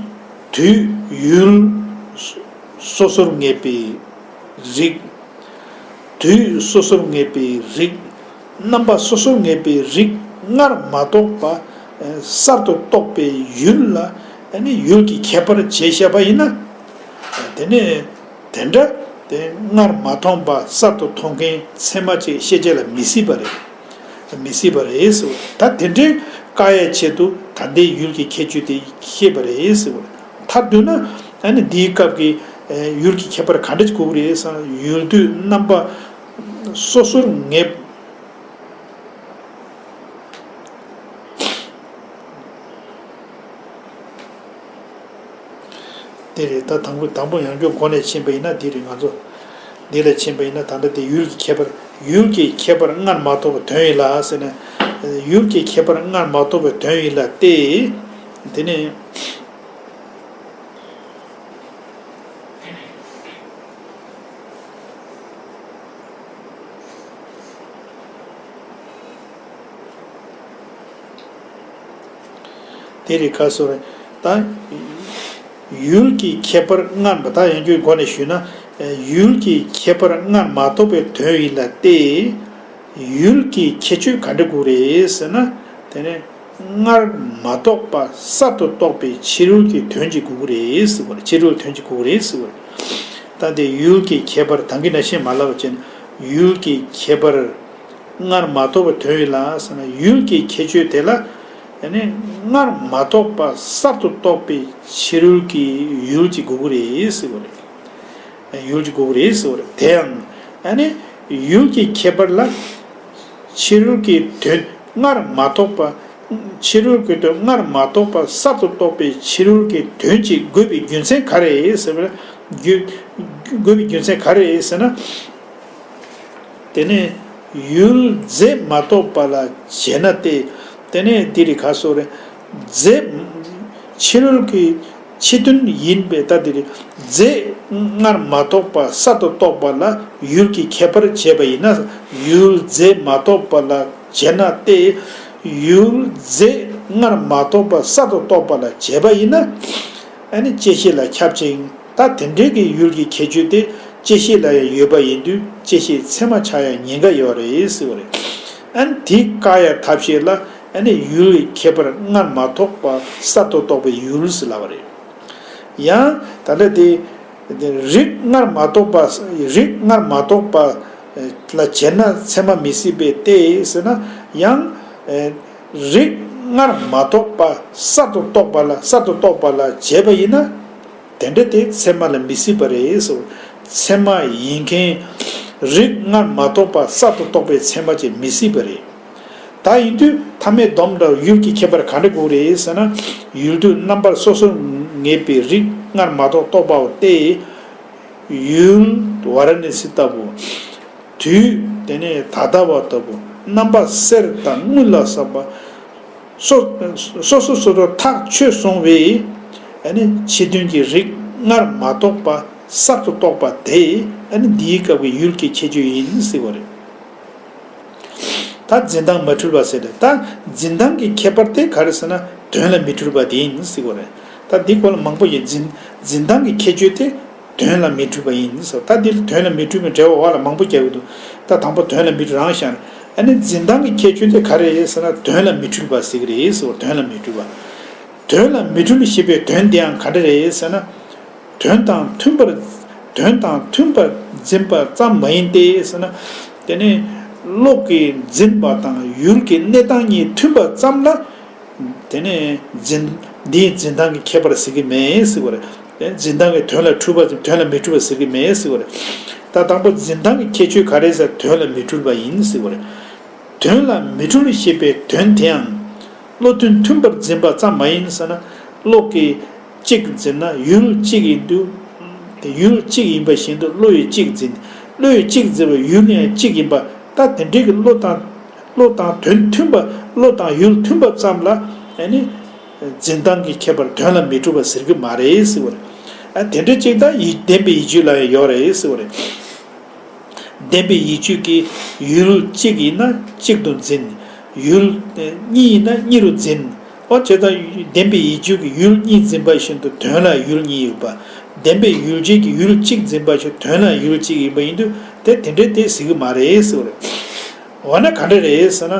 དུས་ཡུལ་སོ་སོར་ངེས་པའི་རིགས། དུས་སོ་སོར་ངེས་པའི་རིགས། རྣམ་པ་སོ་སོར་ངེས་པའི་རིགས་སྔར་མ་རྟོགས་པ་གསར་དུ་རྟོགས་པའི་ཡུལ་ལ་ཡུལ་གྱི་ཁྱད་པར་བྱས་བཞག་པ་ཡིན་ན། དེ་ནས་དེ་འདྲ་དེ་སྔར་མ་མཐོང་པ་གསར་དུ་མཐོང་མཁན་ཚད་མ་ཅིག་ཤེས་བྱ་ལ་མི་སྲིད་པ་རེད། མི་སྲིད་པ་རེད་ཟེར་བ། ད་དེ་འདྲའི་བཀག་ཡའི་ཆེད་དུ་ད་ལྟའི་ཡུལ་གྱི་ཁྱད་ཆོས་དེ་ཤེས་པ་རེད་ཟེར་བ། མཐར་གཏུགས་ན་ཨ་ནི་འདིའི་སྐབས་ཀྱི་ཡུལ་གྱི་ཁྱད་པར་ག་འདྲ་ཞིག་དགོས་ཀྱི་རེད་ཟེར་ན། ཡུལ་དུས་རྣམ་པ་སོ་སོར་ངེས། དེ་རེད། ད་དང་པོ་དང་པོ་ཡང་བསྐྱར་མགོ་ནས་ཕྱིན་པ་ཡིན་ན་འདི་རེད། ང་ཚོ་འདི་ལ་ཕྱིན་པ་ཡིན་ན་ད་ལྟ་དེ་ཡུལ་གྱི་ཁྱད་པར། ཡུལ་གྱི་ཁྱད་པར་སྔར་མ་རྟོགས་པའི་དོན་ཡིན་ལ་ཟེར་ན། ཡུལ་གྱི་ཁྱད་པར་སྔར་མ་རྟོགས་པའི་དོན་ཡིན་ལ་སྟེ། དེ་ནས། དེ་རེད། ག་སོ་རེད། ད་ཡུལ་གྱི་ཁྱད་པར་སྔར་མ། ད་ཡང་བསྐྱར་མགོ་ནས་ཞུས་ན། ཡུལ་གྱི་ཁྱད་པར་སྔར་མ་རྟོགས་པའི་དོན་ཡིན་ལ་སྟེ། ཡུལ་གྱི་ཁྱད་ཆོས་ག་འདྲ་དགོས་རེད་ཟེར་ན། དེ་ནས་སྔར་མ་རྟོགས་པ་གསར་དུ་རྟོགས་པའི་ཕྱི་རོལ་གྱི་དོན་གཅིག་དགོས་ཀྱི་རེད་ཟེར་བ་རེད། ཕྱི་རོལ་དོན་གཅིག་དགོས་ཀྱི་རེད་ཟེར་བ་རེད། ད་དེ་ཡུལ་གྱི་ཁྱད་པར་ད་གིན་ནང་བཞིན་མ་ལབ་པ་བྱས་ན། ཡུལ་གྱི་ཁྱད་པར་སྔར་མ་རྟོགས་པའི་དོན་ཡིན་ལ་ཟེར་ན། ཡུལ་གྱི་ཁྱད་ཆོས་དེ་ལ་ཡང་ནི་སྔར་མ་རྟོགས་པ་གསར་དུ་རྟོགས་པའི་ཕྱི་རོལ་གྱི་ཡུལ་གཅིག་དགོས་ཀྱི་རེད་ཟེར་བ་རེད། ཡུལ་གཅིག་དགོས་ཀྱི་རེད་ཟེར་བ་རེད། དེ་ཡང་ཨ་ནི་ཡུལ་གྱི་ཁྱད་པར་ལ་ཕྱི་རོལ་གྱི་དོན་སྔར་མ་རྟོགས་པ། ཕྱི་རོལ་གྱི་དོན་སྔར་མ་རྟོགས་པ་གསར་དུ་རྟོགས་པའི་ཕྱི་རོལ་གྱི་དོན་གཅིག་དགོས་པའི་རྒྱུ་མཚན་ག་རེ་ཟེར་བ་ལ། རྒྱུ- དགོས་པའི་རྒྱུ་མཚན་ག་རེ་ཟེར་ན། དེ་ནས་ཡུལ་རྫས་མ་རྟོགས་པ་ལ་བྱས་ན་སྟེ། དེ་ནས་འདི་རེད། ག་སོ་རེད། རྫས་ཕྱི་རོལ་གྱི་ཕྱི་དོན་ཡིན་པས། ད་འདི་རེད། རྫས་སྔར་མ་རྟོགས་པ་གསར་དུ་རྟོགས་པ་ལ་ཡུལ་གྱི་ཁྱད་པར་བྱས་པ་ཡིན་ན། ཡུལ་རྫས་མ་རྟོགས་པ་ལ་བྱས་ན་སྟེ། ཡུལ་རྫས་སྔར་མ་རྟོགས་པ་གསར་དུ་རྟོགས་པ་ལ་བྱས་པ་ཡིན་ན། ཨ་ནི་བཅད་ཤེས་ལ་ཁྱབ་ཅིང་། ད་དེ་འདྲའི་གི་ཡུལ་གྱི་ཁྱད་ཆོས་དེ་བཅད་ཤེས་ལ་ཡང་ཡོད་པ་ཡིན་དུས་བཅད་ཤེས་ཚད་མ་ཆགས་ཡ་ཉེན་ཁ་ཡོད་རེད་ཟེར་བ་རེད། ཨ་ནི་དེ་བཀག་ཡ་ཐབས་ཤེས་ལ་ཨ་ནི་ཡུལ་གྱི་ཁྱད་པར་སྔར་མ་རྟོགས་པ་གསར་དུ་རྟོགས་པའི་ཡུལ་ཟེར་ལབ་པ་རེད། ཡང་ད་ལྟ་དེ་རིགས་སྔར་མ་རྟོགས་པ། རིགས་སྔར་མ་རྟོགས་པ་ལ་བྱས་ན་ཚད་མ་མི་སྲིད་པས་ཏེ་ཟེར་ན། ཡང་རིགས་སྔར་མ་རྟོགས་པ་གསར་དུ་རྟོགས་པ་ལ་གསར་དུ་རྟོགས་པ་ལ་བྱས་པ་ཡིན་ན། དེ་འདྲ་དེ་ཚད་མ་ལ་མི་སྲིད་པ་རེད་ཟེར། ཚད་མ་ཡིན་མཁན་རིགས་སྔར་མ་རྟོགས་པ་གསར་དུ་རྟོགས་པའི་ཚད་མ་ཅིག་མི་སྲིད་པ་རེད། ད་ཡིན་དུས་ཐ་མའི་སྡོམ་འདྲ་ཡུལ་གྱི་ཁྱད་པར་ག་འདྲ་དགོས་རེད་ཟེར་ན། ཡུལ་དུས་རྣམ་པར་སོ་སོར་ངེས་པའི་རིགས་སྔར་མ་རྟོགས་རྟོགས་པའོ་སྟེ། ཡུལ་ཝཱ་ར་ཎ་སི་ལྟ་བུ། དུས་དེ་ནས་ད་ལྟ་བ་ལྟ་བུ། རྣམ་པ་གསེར་དང་དངུལ་ལ་སོགས་པ། སོ- སོ་སོ་སོ་སོ་ཐག་ཆོད་སོང་བས། ཨ་ནི་ཕྱི་དོན་གྱི་རིགས་སྔར་མ་རྟོགས་པ་གསར་དུ་རྟོགས་པ་དེ་ཨ་ནི་འདིའི་སྐབས་ཀྱི་ཡུལ་གྱི་ཁྱད་ཆོས་ཡིན་ཟེར་བ་རེད། ད་འཛིན་སྟངས་མ་འཁྲུལ་བ་ཟེར་ཏེ། ད་འཛིན་སྟངས་ཀྱི་ཁྱད་པར་དེ་ག་རེ་ཟེར་ན་དོན་ལ་མི་འཁྲུལ་བ་དེ་ཡིན་ཟེར་བ་རེད། ད་འདི་སྐོར་ལ་མང་པོ་ཡོད། འཛིན- འཛིན་སྟངས་ཀྱི་ཁྱད་ཆོས་དེ་དོན་ལ་མི་འཁྲུལ་བ་ཡིན་ཟེར། ད་འདི་ལ་དོན་ལ་མི་འཁྲུལ་བའི་འགྲེལ་བ་འོག་ལ་མང་པོ་རྒྱག་གི་འདུག། ད་དང་པོ་དོན་ལ་མི་འཁྲུལ་རང་བཞག་ན། ཨ་ནི་འཛིན་སྟངས་ཀྱི་ཁྱད་ཆོས་དེ་ག་རེ་རེད་ཟེར་ན། དོན་ལ་མི་འཁྲུལ་བ་ཟེར་གྱི་རེད་ཟེར་བ། དོན་ལ་མི་འཁྲུལ་བ། དོན་ལ་མི་འཁྲུལ་ཞེས་པའི་དོན་དེའང་ག་འདྲ་རེད་ཟེར་ན། དོན་དང་མཐུན་པར། དོན་དང་མཐུན་པར་འཛིན་པ་ཙམ་མ་ཡིན་ཏེ་ཟེར་ན། དེ་ནི་བློ་གིས་འཛིན་པ་དང་ཡུལ་གྱི་གནས་སྟངས་གཉིས་མཐུན་པ་ཙམ་ལ། དེ་ནས་འཛིན། འདིའི་འཛིན་སྟངས་ཀྱི་ཁྱད་པར་ཟེར་གྱི་མེད་ཟེར་བ་རེད། དེ་འཛིན་སྟངས་ཀྱི་དོན་ལ་འཁྲུལ་པ་དང་དོན་ལ་མི་འཁྲུལ་བ་ཟེར་གྱི་མེད་ཟེར་བ་རེད། ད་དང་པོ་འཛིན་སྟངས་ཀྱི་ཁྱད་ཆོས་ག་རེ་ཟེར། དོན་ལ་མི་འཁྲུལ་བ་ཡིན་ཟེར་བ་རེད། དོན་ལ་མི་འཁྲུལ་ཞེས་པའི་དོན་དེའང་བློ་མཐུན་མཐུན་པར་འཛིན་པ་ཙམ་མ་ཡིན་ཟེར་ན། བློ་གིས་གཅིག་འཛིན་ན་ཡུལ་གཅིག་ཡིན་དུས། དེ་ཡུལ་གཅིག་ཡིན་པ་བཞིན་དུ་བློ་ཡིས་གཅིག་འཛིན། བློ་ཡིས་གཅིག་འཛིན་པ་ཡུལ་ཡང་གཅིག་ཡིན་པ། ད་དེ་འདྲའི་གི་བློ་དང་། བློ་དང་དོན་མཐུན་པ། བློ་དང་ཡུལ་མཐུན་པ་ཙམ་ལ། ཨ་ནི་འཛིན་སྟངས་ཀྱི་ཁྱད་པར་དོན་ལ་མི་འཁྲུལ་བ་ཟེར་གྱི་མ་རེད་ཟེར་བ་རེད། ཨ་དེ་འདྲ་གཅིག་ད་ཡིད་བདེན་པའི་ཡིད་དཔྱོད་ལ་ཡང་ཡོད་རེད་ཟེར་བ་རེད། བདེན་པའི་ཡིད་དཔྱོད་ཀྱིས་ཡུལ་གཅིག་ཡིན་ན་གཅིག་ཏུ་འཛིན། ཡུལ་གཉིས་ཡིན་ན་གཉིས་རུ་འཛིན། ཨོ་བྱས་ཙང་བདེན་པའི་ཡིད་དཔྱོད་ཀྱིས་ཡུལ་གཉིས་འཛིན་པ་བཞིན་དུ་དོན་ལ་ཡུལ་གཉིས་ཡོད་པ། བདེན་པའི་ཡིད་དཔྱོད་ཀྱིས་ཡུལ་གཅིག་འཛིན་པ་བཞིན་དོན་ལ་ཡུལ་གཅིག་ཡིན་པ་ཡིན་དུས། དེ་དེ་འདྲའི་དེ་ཟེར་གྱི་མ་རེད་ཟེར་བ་རེད། འོ་ན་ག་འདྲ་རེད་ཟེར་ན།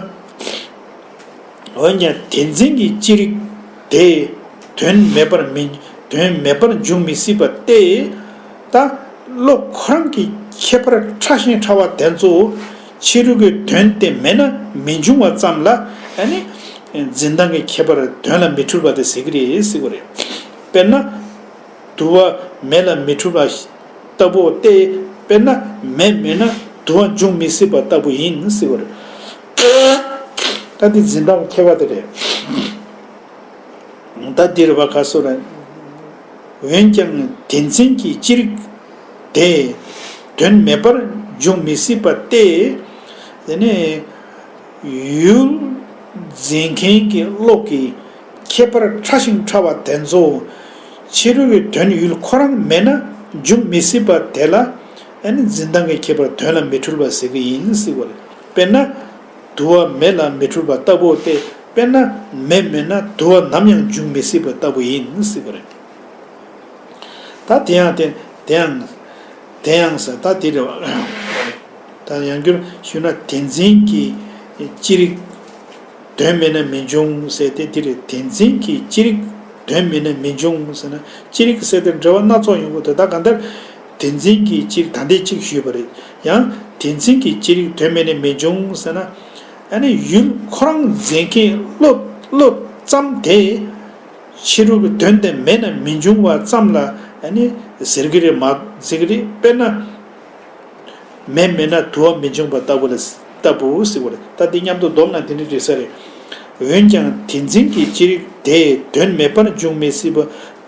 འོན་ཀྱང་དེ་འཛིན་གྱི་ཅི་རིགས་དེ་དོན་མེད་པར་མི། དོན་མེད་པར་འབྱུང་མི་སྲིད་པ་སྟེ། ད་བློ་ཁོ་རང་གི་ཁྱད་པར་ཕྲ་ཞིང་ཕྲ་བ་དེ་ཚོ་ཕྱི་རོལ་གྱི་དོན་དེ་མེད་ན་མི་འབྱུང་བ་ཙམ་ལ། ཨ་ནི་འཛིན་སྟངས་ཀྱི་ཁྱད་པར་དོན་ལ་མི་འཁྲུལ་བ་དེ་ཟེར་གྱི་རེད་ཟེར་བ་རེད། དཔེར་ན། དུ་བ་མེ་ལ་མི་འཁྲུལ་བ་ལྟ་བུ་སྟེ། དཔེར་ན་མེ་མེད་ན་དུ་བ་འབྱུང་མི་སྲིད་པ་ལྟ་བུ་ཡིན་ཟེར་བ་རེད། ད་འདི་འཛིན་སྟངས་ཁྱད་པར་དེ་རེད། ད་འདིར་བ་ག་སོ་ར། འོན་ཀྱང་དེ་འཛིན་གྱི་ཅི་རིགས་དེ་དོན་མེད་པར་འབྱུང་མི་སྲིད་པ་སྟེ། དེ་ནས་ཡུལ་འཛིན་མཁན་གྱི་བློ་གི་ཁྱད་པར་ཕྲ་ཞིང་ཕྲ་བ་དེ་ཚོ་ཕྱི་རོལ་གྱི་དོན་ཡུལ་ཁོ་རང་མེད་ན་འབྱུང་མི་སྲིད་པ་དེ་ལ། ཨ་ནི་འཛིན་སྟངས་ཀྱི་ཁྱད་པར་དོན་ལ་མི་འཁྲུལ་བ་ཟེར་གྱི་ཡིན་ཟེར་བ་རེད། དཔེར་ན། དུ་བ་མེ་ལ་མི་འཁྲུལ་བ་ལྟ་བུ་སྟེ། དཔེར་ན་མེ་མེད་ན་དུ་བ་ནམ་ཡང་འབྱུང་མི་སྲིད་པ་ལྟ་བུ་ཡིན་ཟེར་བ་རེད། ད་དེ་ཡང་དེ། དེ་ཡང་། དེ་ཡང་ཟེར་ད་དེ་རེད་བ། ད་ཡང་བསྐྱར་ཞུས་ན་དེ་འཛིན་གྱི་ཅི་རིགས་དོན་མེད་ན་མི་འབྱུང་ཟེར་ཏེ་དེ་རེད། དེ་འཛིན་གྱི་ཅི་རིགས་དོན་མེད་ན་མི་འབྱུང་ཟེར་ན། ཅི་རིགས་ཟེར་ཏེ་འབྲེལ་བ་སྣ་ཚོགས་ཡོང་གི་འདུག་ད་གང་ལྟར་དེ་འཛིན་གྱི་ཅི་རིགས་ད་ལྟའི་གཅིག་ཞུས་པ་རེད། ཡང་དེ་འཛིན་གྱི་ཅི་རིགས་དོན་མེད་ན་མི་འབྱུང་ཟེར་ན། ཨ་ནི་ཡུལ་ཁོ་རང་འཛིན་མཁན་བློ། བློ་ཙམ་དེ་ཕྱི་རོལ་གྱི་དོན་དེ་མེད་ན་མི་འབྱུང་བ་ཙམ་ལ། ཨ་ནི་ཟེར་གྱི་རེད་མ་ཟེར་གྱི་རེད། དཔེར་ན། མེ་མེད་ན་དུ་བ་མི་འབྱུང་བ་ལྟ་བུ་ལ། ལྟ་བུ་ཟེར་བ་རེད། ད་འདི་མཉམ་དུ་བསྡོམས་ན་དེ་འདྲ་རེད་ས་རེད། འོན་ཀྱང་དེ་འཛིན་གྱི་ཅི་རིགས་དེ་དོན་མེད་པར་འབྱུང་མི་སྲིད་པ་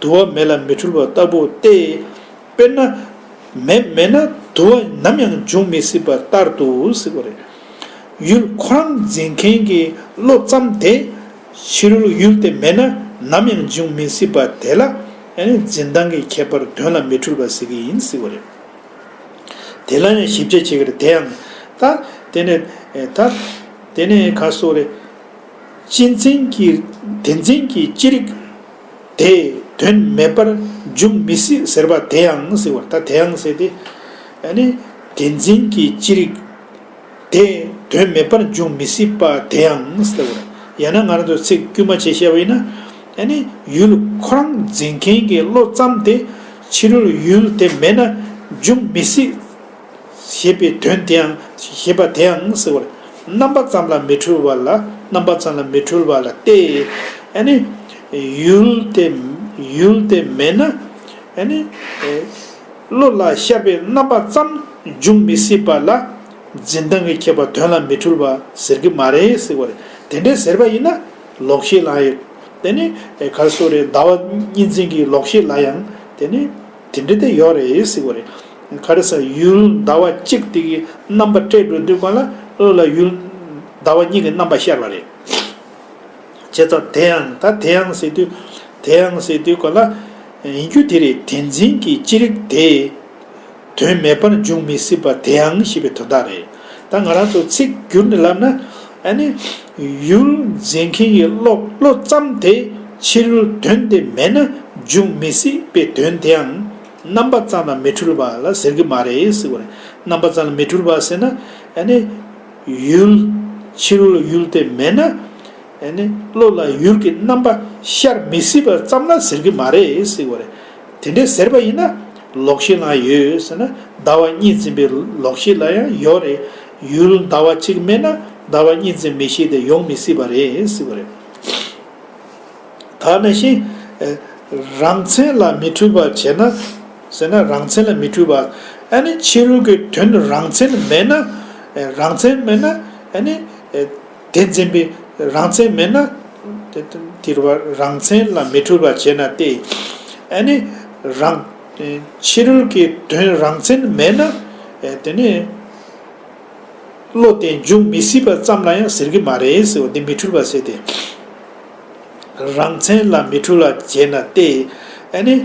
དུ་བ་མེ་ལ་མི་འཁྲུལ་བ་ལྟ་བུ་སྟེ། དཔེར་ན། མེ་མེད་ན་དུ་བ་ནམ་ཡང་འབྱུང་མི་སྲིད་པ་ལྟར་དུ་ཟེར་བ་རེད། ཡུལ་ཁོ་རང་འཛིན་མཁན་གྱི་བློ་ཙམ་དེ་ཕྱི་རོལ་ཡུལ་དེ་མེད་ན་ནམ་ཡང་འབྱུང་མི་སྲིད་པ་དེ་ལ། ཨ་ནི་འཛིན་སྟངས་ཀྱི་ཁྱད་པར་དོན་ལ་མི་འཁྲུལ་བ་ཟེར་གྱི་ཡིན་ཟེར་བ་རེད། དེ་ལ་ཡང་ཞིབ་དཔྱད་བྱེད་ཀྱི་རེད། དེ་ཡང་ད་དེ་ནས་ད་དེ་ནས་ག་སོགས་རེད། ཅི་འཛིན་གྱི་དེ་འཛིན་གྱི་ཅི་རིགས་དེ་དོན་མེད་པར་འབྱུང་མི་སྲིད་ཟེར་བ་དེ་ཡང་ཟེར་བ། ད་དེ་ཡང་ཟེར་ཏེ། ཨ་ནི་དེ་འཛིན་གྱི་ཅི་རིགས་དེ་དོན་མེད་པར་འབྱུང་མི་སྲིད་པ་དེ་ཡང་ཟེར་བ། ཡང་ན་ང་རང་ཚོ་ཚིག་དཀྱུས་མ་བྱས་བཤད་པ་ཡིན་ན། ཨ་ནི་ཡུལ་ཁོ་རང་འཛིན་མཁན་གྱི་བློ་ཙམ་དེ་ཕྱི་རོལ་ཡུལ་དེ་མེད་ན་འབྱུང་མི་སྲིད། ཞེས་པའི་དོན་དེ་ཡང་ཞེས་པ་དེ་ཡང་ཟེར་བར། རྣམ་པ་ཙམ་ལ་མི་འཁྲུལ་བ་ལ། རྣམ་པ་ཙམ་ལ་མི་འཁྲུལ་བ་ལ་སྟེ། ཨ་ནི་ཡུལ་དེ། ཡུལ་དེ་མེད་ན། ཨ་ནི་བློ་ལ་ཤར་བའི་རྣམ་པ་ཙམ་འབྱུང་མི་སྲིད་པ་ལ་འཛིན་སྟངས་ཀྱི་ཁྱད་པར་དོན་ལ་མི་འཁྲུལ་བ་ཟེར་གྱི་མ་རེད་ཟེར་བ་རེད། དེ་འདྲའི་ཟེར་བ་ཡིན་ན་ལོག་ཤེས་ལ་ཡང་། དེ་ནི་ག་རེ་ཟེར་རེད། ཟླ་བ་གཉིས་འཛིན་གྱི་ལོག་ཤེས་ལ་ཡང་དེ་ནི། དེ་འདྲ་དེ་ཡོད་རེད་ཟེར་བ་རེད། ག་རེ་ཟེར། ཡུལ་ཟླ་བ་གཅིག་དེ་གི་རྣམ་པ་སྤྲད་འགྲོ་དུས་གང་ལ་བློ་ལ་ཡུལ་ཟླ་བ་གཉིས་ཀྱི་རྣམ་པ་ཤར་བ་རེད། བྱས་ཙང་དེ་ཡང་ད་དེ་ཡང་ཟེར་དུས། དེ་ཡང་ཟེར་དུས་གང་ལ་ཡིན་རྒྱུ་དེ་རེད། དེ་འཛིན་གྱི་ཅི་རིགས་དེ་དོན་མེད་པར་འབྱུང་མི་སྲིད་པ་དེ་ཡང་ཞེས་པའི་དོན་དག་རེད། ད་ང་རང་ཚོ་ཚིག་བསྒྱུར་ནས་ལབ་ན། ཨ་ནི་ཡུལ་འཛིན་མཁན་གྱི་བློ། བློ་ཙམ་དེ་ཕྱི་རོལ་དོན་དེ་མེད་ན་འབྱུང་མི་སྲིད་པའི་དོན་དེའང་རྣམ་པ་ཙམ་ལ་མི་འཁྲུལ་བ་ལ་ཟེར་གྱི་མ་རེད་ཟེར་བ་རེད། རྣམ་པ་ཙམ་ལ་མི་འཁྲུལ་བ་ཟེར་ན། ཨ་ནི་ཡུལ། ཕྱི་རོལ་ཡུལ་དེ་མེད་ན། ཨ་ནི་བློ་ལ་ཡུལ་གྱི་རྣམ་པ་ཤར་མི་སྲིད་པ་ཙམ་ལ་ཟེར་གྱི་མ་རེད་ཟེར་བ་རེད། དེ་འདྲའི་ཟེར་བ་ཡིན་ན་ལོག་ཤེས་ལའང་ཡོད་ཟེར་ན། ཟླ་བ་གཉིས་འཛིན་པའི་ལོག་ཤེས་ལ་ཡང་ཡོད་རེད། ཡུལ་ཟླ་བ་གཅིག་མེད་ན་ཟླ་བ་གཉིས་འཛིན་མི་ཤེས་དེ་ཡོང་མི་སྲིད་པ་རེད་ཟེར་བ་རེད། ད་ནང་བཞིན། ཨེ། རང་མཚན་ལ་མི་འཁྲུལ་པ་བྱས་ན། ཟེར་ན་རང་མཚན་ལ་མི་འཁྲུལ་པ། ཨ་ནི་ཕྱི་རོལ་གྱི་དོན་རང་མཚན་མེད་ན། ཨེ། རང་མཚན་མེད་ན། ཨ་ནི། ཨེ། དེ་འཛིན་པའི་རང་མཚན་མེད་ན། དེ་དེ་རུ་བ་རང་མཚན་ལ་མི་འཁྲུལ་པ་བྱས་ན་སྟེ། ཨ་ནི་རང་། ཨེ། ཕྱི་རོལ་གྱི་དོན་རང་མཚན་མེད་ན། ཨེ། དེ་ནི། བློ་དེ་འབྱུང་མི་སྲིད་པ་ཙམ་ལ་ཡང་ཟེར་གྱི་མ་རེད་ཟེར་བ་འདི་མི་འཁྲུལ་པ་ཟེར་ཏེ། རང་མཚན་ལ་མི་འཁྲུལ་བ་བྱས་ན་སྟེ། ཨ་ནི།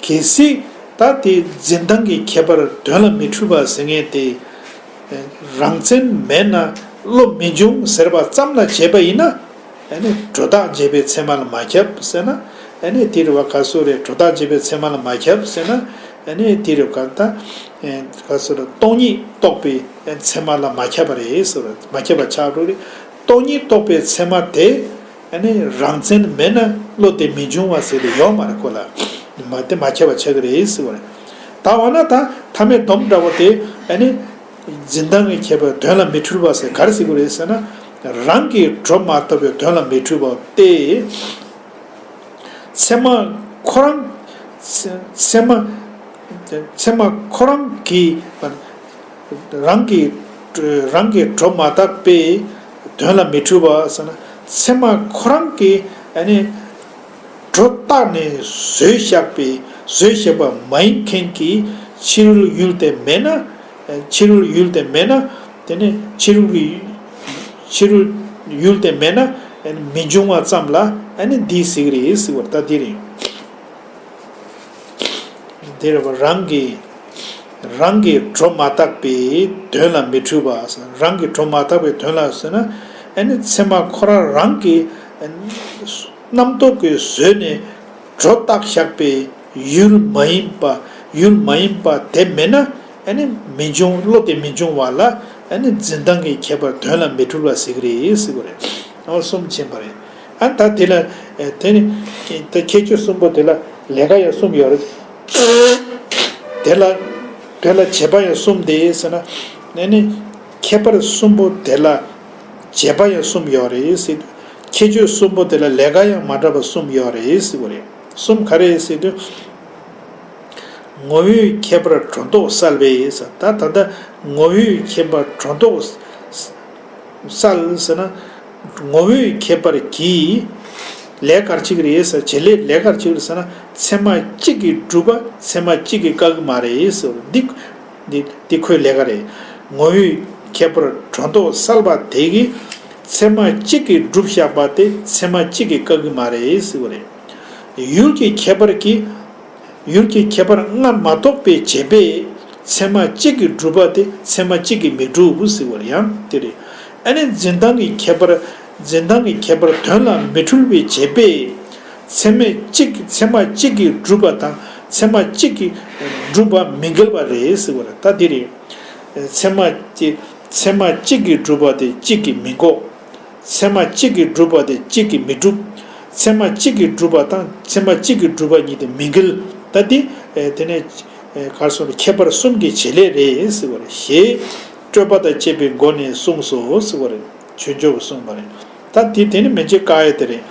གལ་སྲིད་ད་དེ་འཛིན་སྟངས་ཀྱི་ཁྱད་པར་དོན་ལ་མི་འཁྲུལ་བ་ཟེར་མཁན་དེ། རང་མཚན་མེད་ན་བློ་མི་འབྱུང་ཟེར་བ་ཙམ་ལ་བྱས་པ་ཡིན་ན། ཨ་ནི་སྒྲོ་བཏགས་འབྱེད་པའི་ཚད་མ་ལ་མ་ཁྱབ་ཟེར་ན། ཨ་ནི་དེ་རུ་བ་ག་སོ་རེད། སྒྲོ་བཏགས་འབྱེད་པའི་ཚད་མ་ལ་མ་ཁྱབ་ཟེར་ན། ཨ་ནི་དེ་རུ་ག་ད། ཨེ། ག་སོ་རེད། སྟོང་ཉིད་རྟོགས་པའི་ཚད་མ་ལ་མ་ཁྱབ་པ་རེད་ཟེར་བ། མ་ཁྱབ་པ་ཆགས་འགྲོ་རེད། སྟོང་ཉིད་རྟོགས་པའི་ཚད་མ་དེ། ཨ་ནི་རང་མཚན་མེད་ན་བློ་དེ་མི་འབྱུང་བ་ཟེར་དེ་ཡོད་མ་རེད་ཁོ་ལ། མ་དེ་མ་ཁྱབ་པ་ཆགས་ཀྱི་རེད་ཟེར་བ་རེད། ད་འོ་ན་ད་ཐ་མའི་སྡོམ་འདྲ་བོ་དེ། ཨ་ནི། འཛིན་སྟངས་ཀྱི་ཁྱད་པར་དོན་ལ་མི་འཁྲུལ་བ་ཟེར་ག་རེ་ཟེར་དགོས་རེད་ཟེར་ན། རང་གིས་སྒྲོ་མ་བཏགས་པའི་དོན་ལ་མི་འཁྲུལ་བ་སྟེ། ཚད་མ་ཁོ་རང་། ཚད་མ། ཚད་མ་ཁོ་རང་གིས། རང་གིས། རང་གིས་སྒྲོ་མ་བཏགས་པའི་དོན་ལ་མི་འཁྲུལ་བ་ཟེར་ན། ཚད་མ་ཁོ་རང་གིས་ཨ་ནི། སྒྲོ་བཏགས་ནས་བཟོས་བཞག་པའི། བཟོས་བཞག་པ་མ་ཡིན་མཁན་གྱི་ཕྱི་རོལ་ཡུལ་དེ་མེད་ན། ཕྱི་རོལ་ཡུལ་དེ་མེད་ན། དེ་ནི་ཕྱི་རོལ་གྱི། ཕྱི་རོལ་ཡུལ་དེ་མེད་ན་མི་འབྱུང་བ་ཙམ་ལ་ཨ་ནི་འདི་ཟེར་གྱི་རེད་ཟེར་བ་ད་འདི་རེད། འདིར་རང་གི། རང་གིས་སྒྲོ་མ་བཏགས་པའི་དོན་ལ་མི་འཁྲུལ་བ། རང་གིས་སྒྲོ་མ་བཏགས་པའི་དོན་ལ་ཟེར་ན། ཨ་ནི་ཚད་མ་ཁོ་རང་རང་གིས་རྣམ་རྟོག་གིས་བཟོས་ནས་སྒྲོ་བཏགས་བཞག་པའི་ཡུལ་མ་ཡིན་པ། ཡུལ་མ་ཡིན་པ་དེ་མེད་ན། ཨ་ནི་མི་འབྱུང་། བློ་དེ་མི་འབྱུང་བ་ལ། ཨ་ནི་འཛིན་སྟངས་ཀྱི་ཁྱད་པར་དོན་ལ་མི་འཁྲུལ་བ་ཟེར་གྱི་རེད་ཟེར་གྱི་རེད། འོ་གསུམ་ཕྱིན་པ་རེད། ཨ་ད་དེ་ལ། ཨེ། དེ་ནི། ད་ཁྱད་ཆོས་གསུམ་པོ་དེ་ལ་ལས་ཀ་ཡང་གསུམ་ཡོད་རེད། དེ་ལ། དེ་ལ་བྱེད་པ་ཡང་གསུམ་དེ་ཟེར་ན། ཨ་ནི་ཁྱད་པར་གསུམ་པོ་དེ་ལ་བྱེད་པ་ཡང་གསུམ་ཡོད་རེད་ཟེར། ཁྱད་ཆོས་གསུམ་པོ་དེ་ལ་ལས་ཀ་ཡང་མ་འདྲ་བ་གསུམ་ཡོད་རེད་ཟེར་བ་རེད། གསུམ་ག་རེ་ཟེར་དུས། ངོ་བོའི་ཁྱད་པར་སྒྲོ་འདོགས་སེལ་བས་ཟེར། ད་ད་ལྟ་ངོ་བོའི་ཁྱད་པར་སྒྲོ་འདོགས་སེལ་ཟེར་ན། ངོ་བོའི་ཁྱད་པར་གྱིས་ལས་ག་རེ་བྱེད་ཀྱི་རེད་ཟེར། བྱེད་ལས་ལས་ག་རེ་བྱེད་ཀྱི་རེད་ཟེར་ན། ཚད་མ་གཅིག་གིས་གྲུབ་པ་ཚད་མ་གཅིག་གིས་བཀག་གི་མ་རེད་ཟེར། འདི། འདི་འདི་ཁོའི་ལས་ཀ་རེད། ངོ་བོའི་ཁྱད་པར་སྒྲོ་འདོགས་སེལ་བ་དེ་གིས་ཚད་མ་གཅིག་གིས་གྲུབ་བཞག་པ་དེ་ཚད་མ་གཅིག་གིས་བཀག་གི་མ་རེད་ཟེར་བ་རེད། ཡུལ་གྱི་ཁྱད་པར་གྱིས། ཡུལ་གྱི་ཁྱད་པར་སྔར་མ་རྟོགས་པའི་བྱེད་པས་ཚད་མ་གཅིག་གིས་གྲུབ་པ་དེ་ཚད་མ་གཅིག་གིས་མི་གྲུབ་ཟེར་བར་ཡང་དེ་རེད། ཨ་ནི་འཛིན་སྟངས་ཀྱི་ཁྱད་པར། འཛིན་སྟངས་ཀྱི་ཁྱད་པར་དོན་ལ་མི་འཁྲུལ་བའི་བྱེད་པས། ཚད་མས་གཅིག་ཚད་མ་གཅིག་གིས་གྲུབ་པ་དང་ཚད་མ་གཅིག་གིས་གྲུབ་པ་མི་འགལ་བ་རེད་ཟེར་བར་ད་དེ་རེད། ཚད་མ་གཅིག་ཚད་མ་གཅིག་གིས་གྲུབ་པ་དེ་གཅིག་གིས་མི་འགོག་ཚད་མ་གཅིག་གིས་གྲུབ་པ་དེ་གཅིག་གིས་མི་གྲུབ། ཚད་མ་གཅིག་གིས་གྲུབ་པ་དང་ཚད་མ་གཅིག་གིས་གྲུབ་པ་གཉིས་དེ་མི་འགལ། ད་དེ། ཨེ། དེ་ནས། ཨེ། ག་རེ་ཟེར་ན་ཁྱད་པར་གསུམ་གྱི་བྱེད་ལས་རེད་ཟེར་བ་རེད། ཞེས་སྤྲོས་པ་དང་བཅས་པའི་སྒོ་ནས་གསུངས་སོ་ཟེར་བ་རེད། ཆོས་མཆོག་གིས་གསུངས་པ་རེད། ད་དེ་དེ་ནི་མན་ཆད་བཀག་ཡ་དེ་རེད།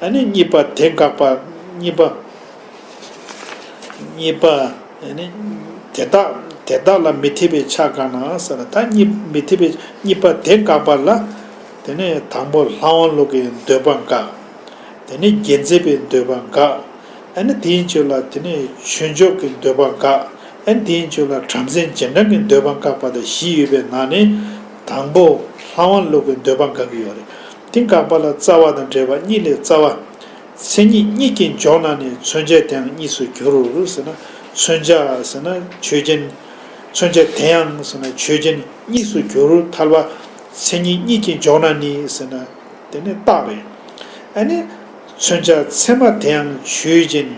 ཨ་ནི་གཉིས་པ་དེ་དགག་པ། གཉིས་པ། གཉིས་པ། ཨ་ནི་དེ་དག་དེ་དག་ལ་མི་འཐད་པས་ཆ་བཀག་ན་ཟེར་ན། ད་གཉིས་མི་འཐད་པའི་གཉིས་པ་དེ་དགག་པ་ལ། དེ་ནས་དང་པོ་ལྷ་དབང་བློ་གིས་འདོད་པ་འགག་དེ་ནས་རྒྱལ་མཚན་པའི་འདོད་པ་འགག་ཨ་ནི་དེའི་རྗེས་ལ་དེ་ནས་ཆོས་མཆོག་གི་འདོད་པ་འགག་ཨ་ནི་དེའི་རྗེས་ལ་བྲམ་ཟེ་རྗེས་འབྲང་གི་འདོད་པ་འགག་པ་དང་བཞི་ཡོད་པའི་ནང་ནས། དང་པོ་ལྷ་དབང་བློ་གིས་འདོད་པ་འགག་གི་ཡོད་རེད། དེ་འགག་པ་ལ་རྩ་བ་དང་འབྲེལ་བ་གཉིས་ལས་རྩ་བ། མཚན་ཉིད་གཉིས་ཀྱིས་འཇོག་ན་ནི་མཚོན་བྱ་དེའང་གཉིས་སུ་འགྱུར་ཟེར་ན། མཚོན་བྱ་ཟེར་ན་ཆོས་ཅན། མཚོན་བྱ་དེའང་ཟེར་ན་ཆོས་ཅན་གཉིས་སུ་འགྱུར་ཐལ་བ། མཚན་ཉིད་གཉིས་ཀྱིས་འཇོག་ན་ནི་ཟེར་ན། དེ་ནི་རྟགས་རེད། ཨ་ནི། མཚོན་བྱ་ཚད་མ་དེའང་ཆོས་ཅན།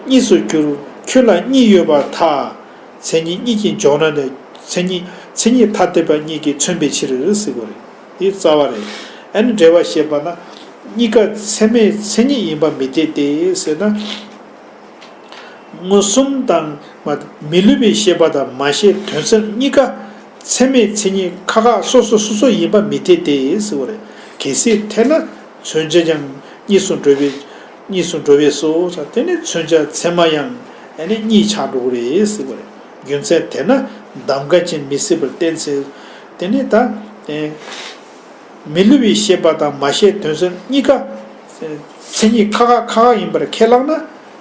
གཉིས་སུ་འགྱུར། ཁྱོད་ལ་གཉིས་ཡོད་པར་ཐལ། མཚན་ཉིད་གཉིས་ཀྱིས་འཇོག་ན་ནི། མཚན་ཉིད། མཚན་ཉིད་ཐ་དད་པ་གཉིས་ཀྱིས་མཚོན་པའི་ཕྱིར་ཟེར་བ་རེད། འདི་རྩ་བ་རེད། ཨ་ནི་འབྲེལ་བ་བཤད་པ་ན། གཉིས་ཀ་ཚད་མའི་མཚན་ཉིད་ཡིན་པ་མི་འཐད་དེ་ཟེར་ན། མངོན་སུམ་དང་མ་མི་སླུ་བའི་ཤེས་པ་དང་མ་ཤེས་དོན་གསལ་གཉིས་ཀ་ཚད་མའི་མཚན་ཉིད་ཁ་ཁ་སོ་སོ་སོ་སོ་ཡིན་པ་མི་འཐད་དེ་ཟེར་བ་རེད། གལ་སྲིད་འཐད་ན་མཚོན་བྱ་ཀྱང་གཉིས་སུ་འགྲོ་བའི་གཉིས་སུ་འགྲོ་བས་སོ། དེ་ནི་མཚོན་བྱ་ཚད་མ་ཡང་ཨ་ནི་གཉིས་ཆགས་འགྲོ་གི་རེད་ཟེར་བ་རེད། རྒྱུ་མཚན་དེས་ན་གདམས་ངག་ཅན་མི་སྲིད་པར་བསྟན་ཚེ། དེ་ནི་ད་ཨེ་མི་སླུ་བའི་ཤེས་པ་དང་མ་ཤེས་དོན་གསལ་གཉིས་ཀ་མཚན་ཉིད་ཁ་ཁ་ཁ་ཁ་ཡིན་པར་ཁས་བླངས་ན།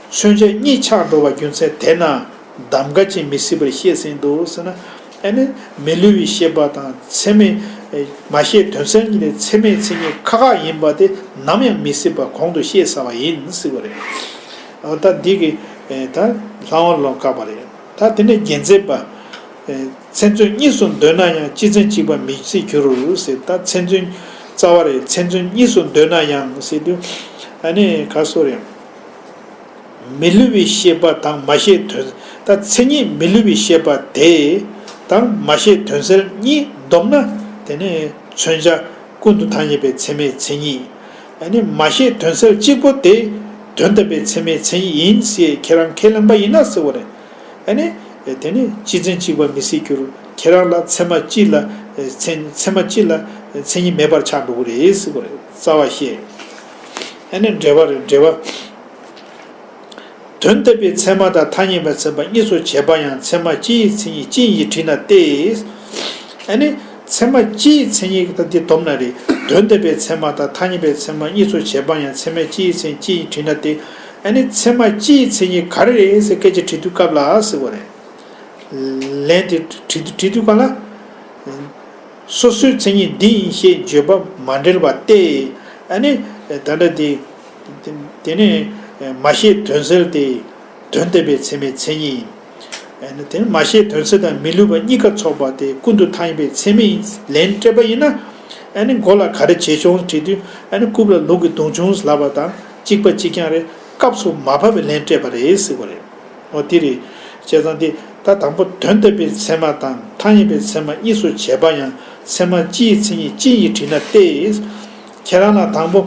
མཚོན་བྱ་གཉིས་ཆགས་འགྲོ་བ་རྒྱུ་མཚན་དེས་ན་གདམས་ངག་ཅན་མི་སྲིད་པར་བཤད་ཟིན་འདུག་ཟེར་ན། ཨ་ནི་མི་སླུ་བའི་ཤེས་པ་དང་ཚད་མའི་མ་ཤེས་དོན་གསལ་གཉིས་ལས་ཚད་མའི་མཚན་ཉིད་ཁ་ཁ་ཡིན་པ་དེ་ནམ་ཡང་མི་སྲིད་པ་གོང་དུ་བཤད་ཚར་བ་ཡིན་ཟེར་བ་རེད། འོ་ད་འདི་གི་ད་ལྷག་མ་ལོག་བཀག་པ་རེད། ད་དེ་ནས་རྒྱལ་མཚན་པ། ཨེ་མཚན་མཚོན་གཉིས་སུ་འདོད་ན་ཡང་། སྤྱི་མཚན་གཅིག་པ་མི་སྲིད་འགྱུར་ཟེར། ད་མཚན་མཚོན་རྩ་བ་རེད། མཚན་མཚོན་གཉིས་སུ་འདོད་ན་ཡང་ཟེར་དུས། ཨ་ནི་ག་སོ་རེད། མི་སླུ་བའི་ཤེས་པ་དང་མ་ཤེས་དོན། ད་མཚན་ཉིད་མི་སླུ་བའི་ཤེས་པ་དེ་དང་མ་ཤེས་དོན་གསལ་གཉིས་བསྡོམས་ན། དེ་ནི་མཚོན་བྱ་ཀུན་ཏུ་ཐ་སྙད་པའི་ཚད་མའི་མཚན་ཉིད། ཨ་ནི་མ་ཤེས་དོན་གསལ་གཅིག་པོ་དེ་དོན་དམ་པའི་ཚད་མའི་མཚན་ཉིད་ཡིན་ཞེས་ཁྱེད་རང་ཁས་ལེན་པ་ཡིན་ན་ཟེར་བ་རེད། ཨ་ནི། དེ་ནི་སྤྱི་མཚན་གཅིག་པ་མི་སྲིད་འགྱུར། ཁྱེད་རང་ལ་ཚད་མ་སྤྱི་ལ་མཚན་ཚད་མ་སྤྱི་ལ་མཚན་ཉིད་མེད་པར་ཆགས་འགྲོ་གི་རེད་ཟེར་བ་རེད། རྩ་བ་བཤད། ཨ་ནི་འབྲེལ་བ་རེད། འབྲེལ་བ། དོན་དམ་པའི་ཚད་མ་དང་ཐ་སྙད་པའི་ཚད་མ་གཉིས་སུ་བྱེད་པ་ཡང་ཚད་མ་སྤྱིའི་མཚན་ཉིད་ཅན་གྱིས་དྲིས་ན་སྟེ། ཨ་ནི། ཚད་མ་སྤྱིའི་མཚན་ཉིད་ཀྱི་ད་འདི་སྡོམ་ན་རེད། དོན་དམ་པའི་ཚད་མ་དང་ཐ་སྙད་པའི་ཚད་མ་གཉིས་སུ་བྱེད་པ་ཡང་ཚད་མ་སྤྱིའི་མཚན་ཉིད་ཅན་གྱིས་དྲིས་ན་སྟེ། ཨ་ནི་ཚད་མ་སྤྱིའི་མཚན་ཉིད་ག་རེ་རེད་ཟེར་སྐད་ཆ་དྲི་དུས་སྐབས་ལ་ཟེར་བ་རེད། ལན་དེ་དྲི་དུས་དྲི་དུས་ག་ལ། སོ་སོའི་མཚན་ཉིད་འདི་ཡིན་ཞེས་བརྗོད་པ་མ་འབྲེལ་བ་སྟེ། ཨ་ནི། ད་ལྟ་དེ། དེ་ནས་མ་ཤེས་དོན་གསལ་ཏེ། དོན་དམ་པའི་ཚད་མའི་མཚན་ཉིད་ཡིན། ཨ་ནི་དེ་ནི་མ་ཤེས་དོན་གསལ་དང་མི་སླུ་བ་གཉིས་ཀ་ཚོགས་པ་དེ་ཀུན་ཏུ་ཐ་སྙད་པའི་ཚད་མ་ཡིན་ལན་སྤྲད་པ་ཡིན་ན། ཨ་ནི་མགོ་ལ་ག་རེ་བྱས་བྱུང་དྲིས་དུས། ཨ་ནི་རྐུབ་ལ་ལུག་གིས་བརྡུངས་བྱུང་ལབ་པ་དང་གཅིག་པ་གཅིག་རྐྱང་རེད། སྐབས་སུ་མ་བབས་པའི་ལན་སྤྲད་པ་རེད་ཟེར་བ་རེད། འོ་དེ་རེད། བྱས་ཙང་དེ་ད་དང་པོ་དོན་དམ་པའི་ཚད་མ་དང་ཐ་སྙད་པའི་ཚད་མ་གཉིས་སུ་བྱེད་པ་ཡང་ཚད་མ་སྤྱིའི་མཚན་ཉིད་ཅན་གྱིས་དྲིས་ན་སྟེ། ཁྱེད་རང་ལ་དང་པོ་